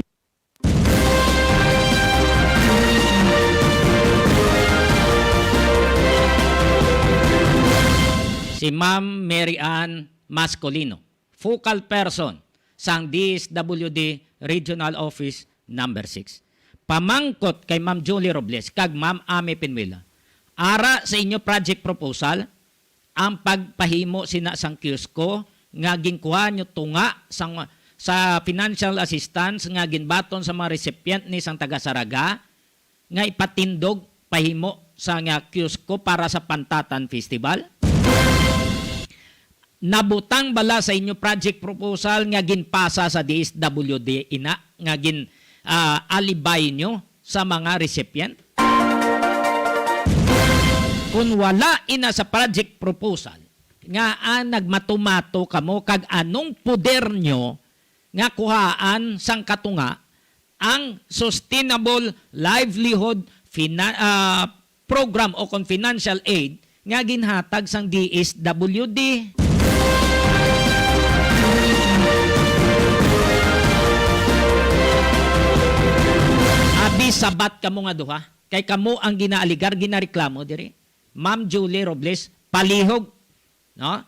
Si Ma'am Mary Ann Mascolino, focal person sang D S W D Regional Office Number Six. Pamangkot kay Ma'am Julie Robles kag Ma'am Amy Pinuela, ara sa inyo project proposal, ang pagpahimo sina sang kiosko nga ginkuha nyo tunga sang, sa financial assistance nga ginbaton sa mga recipient ni sang taga Saraga nga ipatindog pahimo sa nga kiosko para sa Pantatan Festival? Nabutang bala sa inyo project proposal nga ginpasa sa D S W D ina nga gin, ah, alibay nyo sa mga recipient? Kung wala ina sa project proposal, ngaa nagmatumato kamo, kag anong poder nyo nga kuhaan sang katunga ang Sustainable Livelihood Fina-, ah, Program o kon financial aid nga ginhatag sang D S W D? Abi, sabat kamo nga duha, kay kamo ang ginaaligar, ginareklamo diri. Ma'am Julie Robles, palihog, no?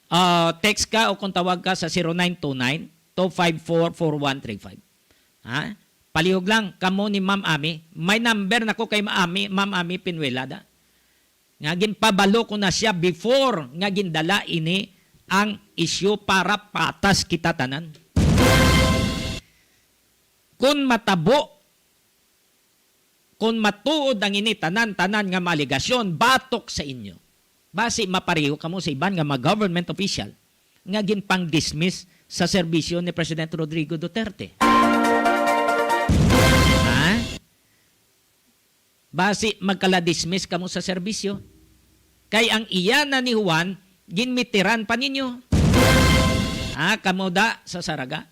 Ah, text ka o kung tawag ka sa zero nine two nine, two five four, four one three five. Ha? Palihog lang, kamo ni Ma'am Ami. May number na ko kay Ma'am Ami, Ma'am Ami Pinuela da. Nga ginpabalo ko na siya before nga gindala ini ang issue para patas kita tanan. Kung matabo, kung matuod ang ini tanan-tanan nga mga alegasyon batok sa inyo, basi mapareho kamo sa iban nga mga government official nga ginpang-dismiss sa serbisyo ni President Rodrigo Duterte. Ha? Basi magkala-dismiss kamo sa serbisyo. Kay ang iya na ni Juan, ginmitiran pa ninyo. Ha? Kamo da sa Saraga.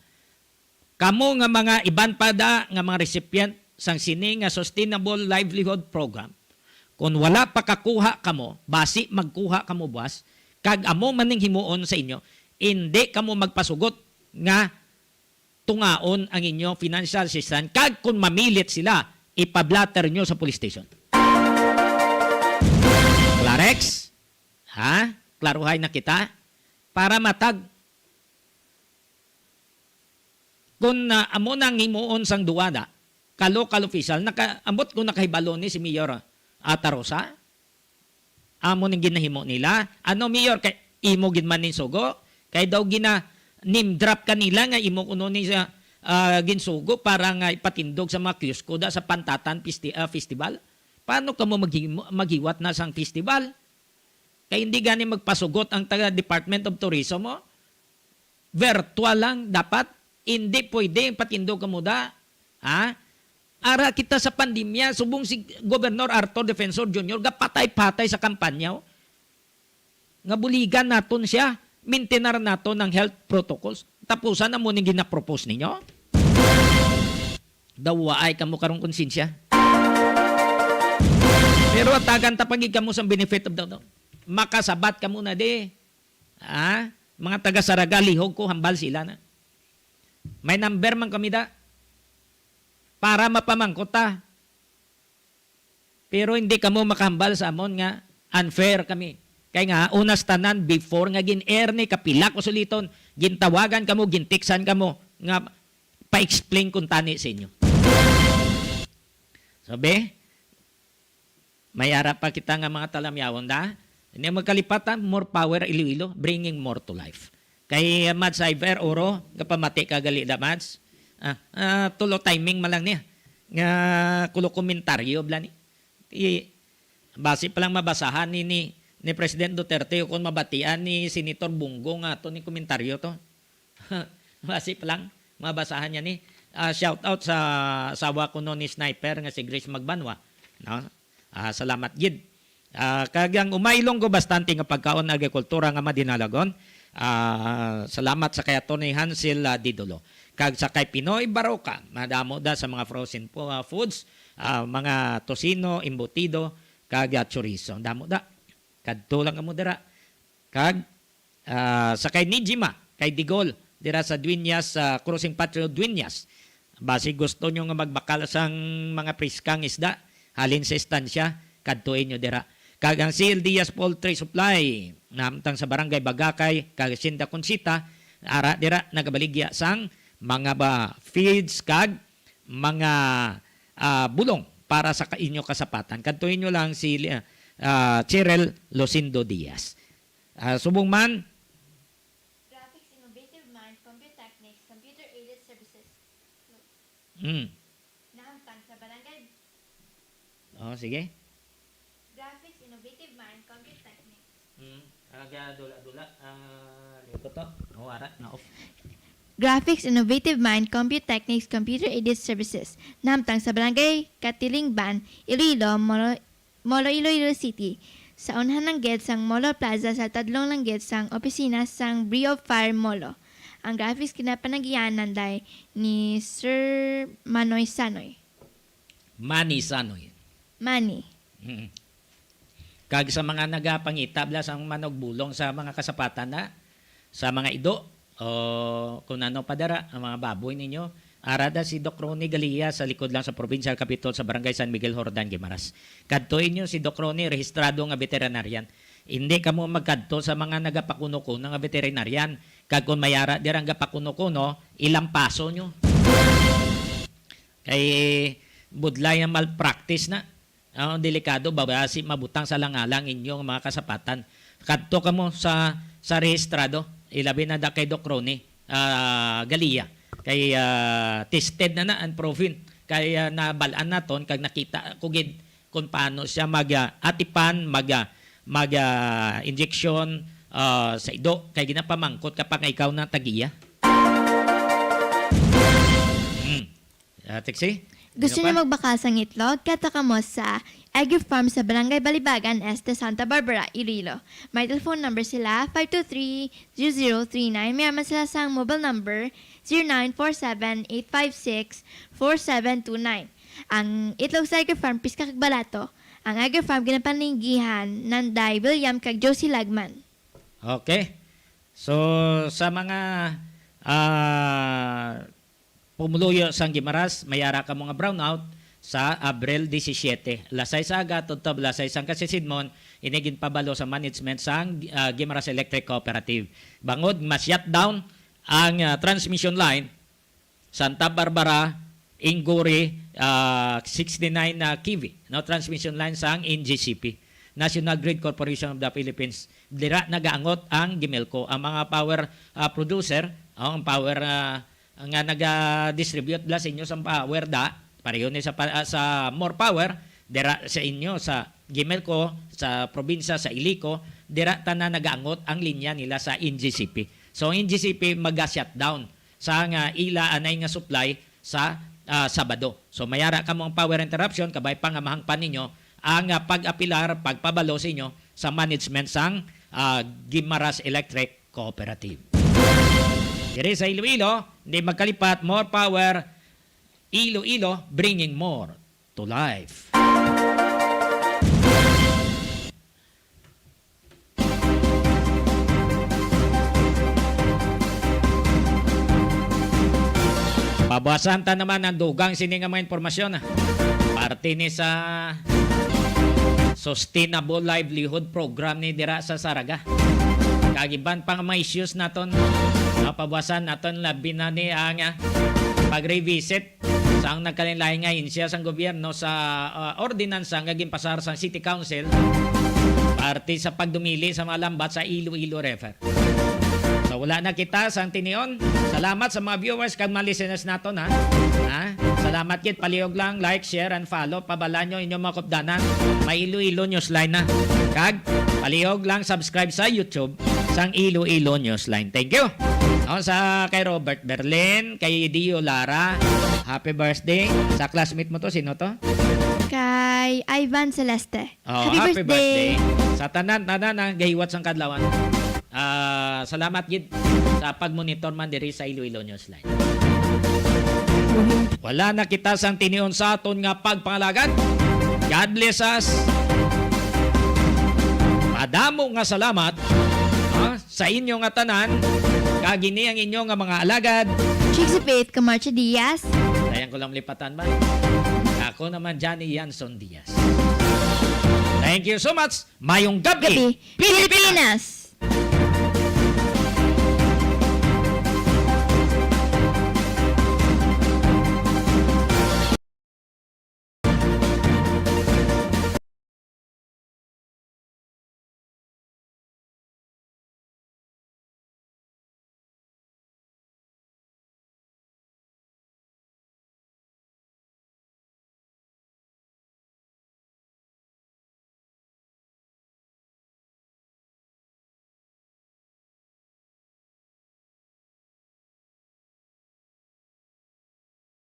Kamo nga mga iban pa da nga mga recipient sang sini nga Sustainable Livelihood Program, kon wala pa kakuha kamo, basi magkuha kamo buas, kag amo man ning himuon sa inyo, indi kamo magpasugot nga tungaon ang inyo financial assistance, kag kon mamilit sila, ipa-blotter nyo sa police station. Klarex? Ha? Klaruhay na kita? Para matag Kon, ah, amo nang himuon sang duwa da, ka-local official, naka-, ambot ko nakahibalo ni si Mayor Atarosa? Amo ning ginahimo nila. Ano, Mayor, kay imo gid man ning sugo? Kay daw gina-name drop ka nila nga imo kuno ni sa, ah, ginsugo para nga ipatindog sa mga kiosko da sa Pantatan Festi-, ah, Festival. Paano kamo maghimo-, maghiwat na sang festival? Kay hindi gani magpasugot ang taga Department of Tourism, oh. Virtual lang dapat. Hindi pwede patindog kamo da. Ha? Ara kita sa pandemya, subong si Governor Arthur Defensor Junior gapatay-patay sa kampanya, oh. Nga buligan naton siya, mintinar naton ang health protocols. Tapusan na mo ning ginapropose ninyo. Daw waay kamo karong konsensya. Pero atagan ta pagi kamo sa benefit of the doubt. Makasabat kamo na di. Ha? Mga taga Saraga, lihog ko, hambal sila na. May number man kami da. Para mapamangkot ta. Pero hindi kamo makahambal sa amon nga unfair kami. Kay nga, unas tanan, before nga gin-air ni, kapila ko suliton, gintawagan kamo, gintiksan kamo, nga pa-explain kung tani sa inyo. Sabi, may ara pa kita nga mga talamyawon da. Hindi magkalipatan, more power Iloilo, bringing more to life. Kay, uh, Mads Iver, Oro, gapamati ka gali da, Mads. Ah, ah, tulo timing man lang niya. Nga kulo komentaryo, bla ni. Ti, basi pa lang mabasahan ni, ni, ni President Duterte o kung mabatian ni Senator Bong Go nga ato ni komentaryo to. Basi pa lang mabasahan niya ni. Ah, shout out sa asawa ko no ni Sniper nga si Grace Magbanwa. No? Ah, salamat gid. Ah, kag ang Umay Ilonggo, bastante nga pagkaon, agrikultura nga madinalagon. Ah, salamat sa kay Attorney Hansel, ah, Didolo. Kag sa kay Pinoy Baroka, madamo da sa mga frozen po, ah, foods, ah, mga tocino, embutido, kag, ah, chorizo. Damo da. Kadto lang kamo dira. Kag, ah, sa kay Nijima, kay Digol, dira sa Dueñas, sa Crossing Patrio, Dueñas. Basi gusto nyo nga magbakal sang mga priskang isda, halin sa estansya, kadtuin nyo dira. Kag ang C L Diaz Poultry Supply, nahamtang sa Barangay Bagakay, kag Hacienda Conchita, ara dira nagabaligya sang mga ba, feeds kag mga, ah, bulong para sa ka-, inyo kasapatan. Kadtuin nyo lang si, ah, Cheryl Lucindo Diaz. Ah, subong man, Graphics Innovative Mind, Computer Techniques, Computer Aided Services. Hmm. Nahamtang sa barangay. Oh, sige. Graphics Innovative Mind, Computer Techniques. Hmm. Aga dula-dula. Ah, ano ko to? Oh, ara, na-off. Graphics Innovative Mind, Computer Techniques, Computer Aided Services. Nahamtang sa barangay Katilingban, Iloilo, Moro-, Molo, Iloilo City, sa unhan lang gid sang Molo Plaza, sa tadlong lang gid sang opisina sang Brio Fire Molo. Ang graphics ginapanagyan nanday ni Sir Manoy Sanoy. Manny Sanoy. Manny. Mm. Kag sa mga nagapangita bala sang manugbulong sa mga kasapatan na, sa mga ido, o kung ano pa dara, ang mga baboy ninyo, ara da si Doc Ronnie Galia sa likod lang sa Provincial Capitol sa Barangay San Miguel, Jordan, Guimaras. Kadto inyo si Doc Ronnie, rehistrado nga veterinarian. Hindi kamo magkadto sa mga nagapakuno-kuno nga veterinarian. Kag kung may ara dira nga gapakuno-kuno, ilampaso nyo. Kay budlay ang malpractice na. Oh, delikado ba, basi mabutang sa langalang inyong mga kasapatan. Kadto kamo sa, sa rehistrado, ilabi na da kay Doc Ronnie, ah, Galia. Kay, ah, tested na na and proven. Kay, ah, nabal-an naton kag nakita ko gid kung paano siya mag, ah, atipan, mag, ah, mag, ah, injection, ah, sa ido. Kay ginapamangkot ka pa nga ikaw na tagiya. Hmm. Ah, Trixie? Gusto Ano niyo pa? magbakal sang itlog? Kadto kamo sa Agri Farm sa Barangay Balibagan Este, Santa Barbara, Iloilo. May telephone number sila, five two three, zero zero three nine. May man sila sang mobile number, zero nine four seven, eight five six, four seven two nine. Ang itlog sa Agri Farm, piska kag barato. Ang Agri Farm, ginapaninggihan nanday William kag Josie Lagman. Okay. So, sa mga, ah, pumuluyo sang Guimaras, may ara kamo nga brownout sa Abril disisiete. Alas sais sa aga, tubtob alas sais sang kasisidmon, ini ginpabalo sa management sang, ah, Guimaras Electric Cooperative. Bangod ma-shutdown ang, ah, transmission line, Santa Barbara, Ingori, ah, sixty-nine na K V, no, transmission line sang N G C P, National Grid Corporation of the Philippines. Dira nagaangot ang Gimelco. Ang mga power, ah, producer, oh, ang power, ah, nga naga-distribute bala sa inyo sa power da, pareho ni sa pa-, ah, sa More Power, dira sa inyo sa Gimelco, sa probinsya, sa Ilico, dira tanan nagaangot ang linya nila sa N G C P. So, ang N G C P maga-shutdown sa nga ila anay nga supply sa, ah, Sabado. So, mayara kamo ang power interruption, kabay pa nga mahangpan ninyo ang, ah, pag-apilar, pagpabalo sa inyo sa management sang, ah, Guimaras Electric Cooperative. Diri sa Iloilo, hindi magkalipat, More Power, Iloilo, bringing more to life. Pabuasan ta naman ang dugang sini nga mga impormasyon, ah. Parte ni sa Sustainable Livelihood Program ni dira sa Saraga. Kag iban pa nga mga issues naton. Ah, pabuasan naton labi na ni ang, ah, pag-revisit sang nagkalain-lain nga ahensya sang gobyerno sa, ah, ordinansa nga ginpasar sang City Council parte sa pagdumili sa mga lambat sa Iloilo River. So, wala na kita sang tinion. Salamat sa mga viewers kag mga listeners naton, ha. Ha? Salamat gid. Palihog lang, like, share, and follow. Pabala nyo inyong mga kupdanan. May Iloilo Newsline na. Kag palihog lang subscribe sa YouTube sang Iloilo Newsline. Thank you. Oh, sa kay Robert Berlin, kay Dio Lara, happy birthday. Sa classmate mo to, sino to? Kay Ivan Celeste. Oh, Happy happy birthday. birthday. Sa tanan, tanan, ah, gahiwat sang kadlawan. Ah, salamat gid sa pagmonitor man diri sa Iloilo Newsline. Wala na kita sang tinion sa aton nga pagpangalagad. God bless us. Madamo nga salamat, ah, sa inyo nga tanan. Kag ini ang inyo nga mga alagad. Chicksipit, Kamarcha Diaz. Dayan ko lang lipatan ba? Ako naman, Johnny Yanson Diaz. Thank you so much. Mayong gabi, Gabi, Pilipinas!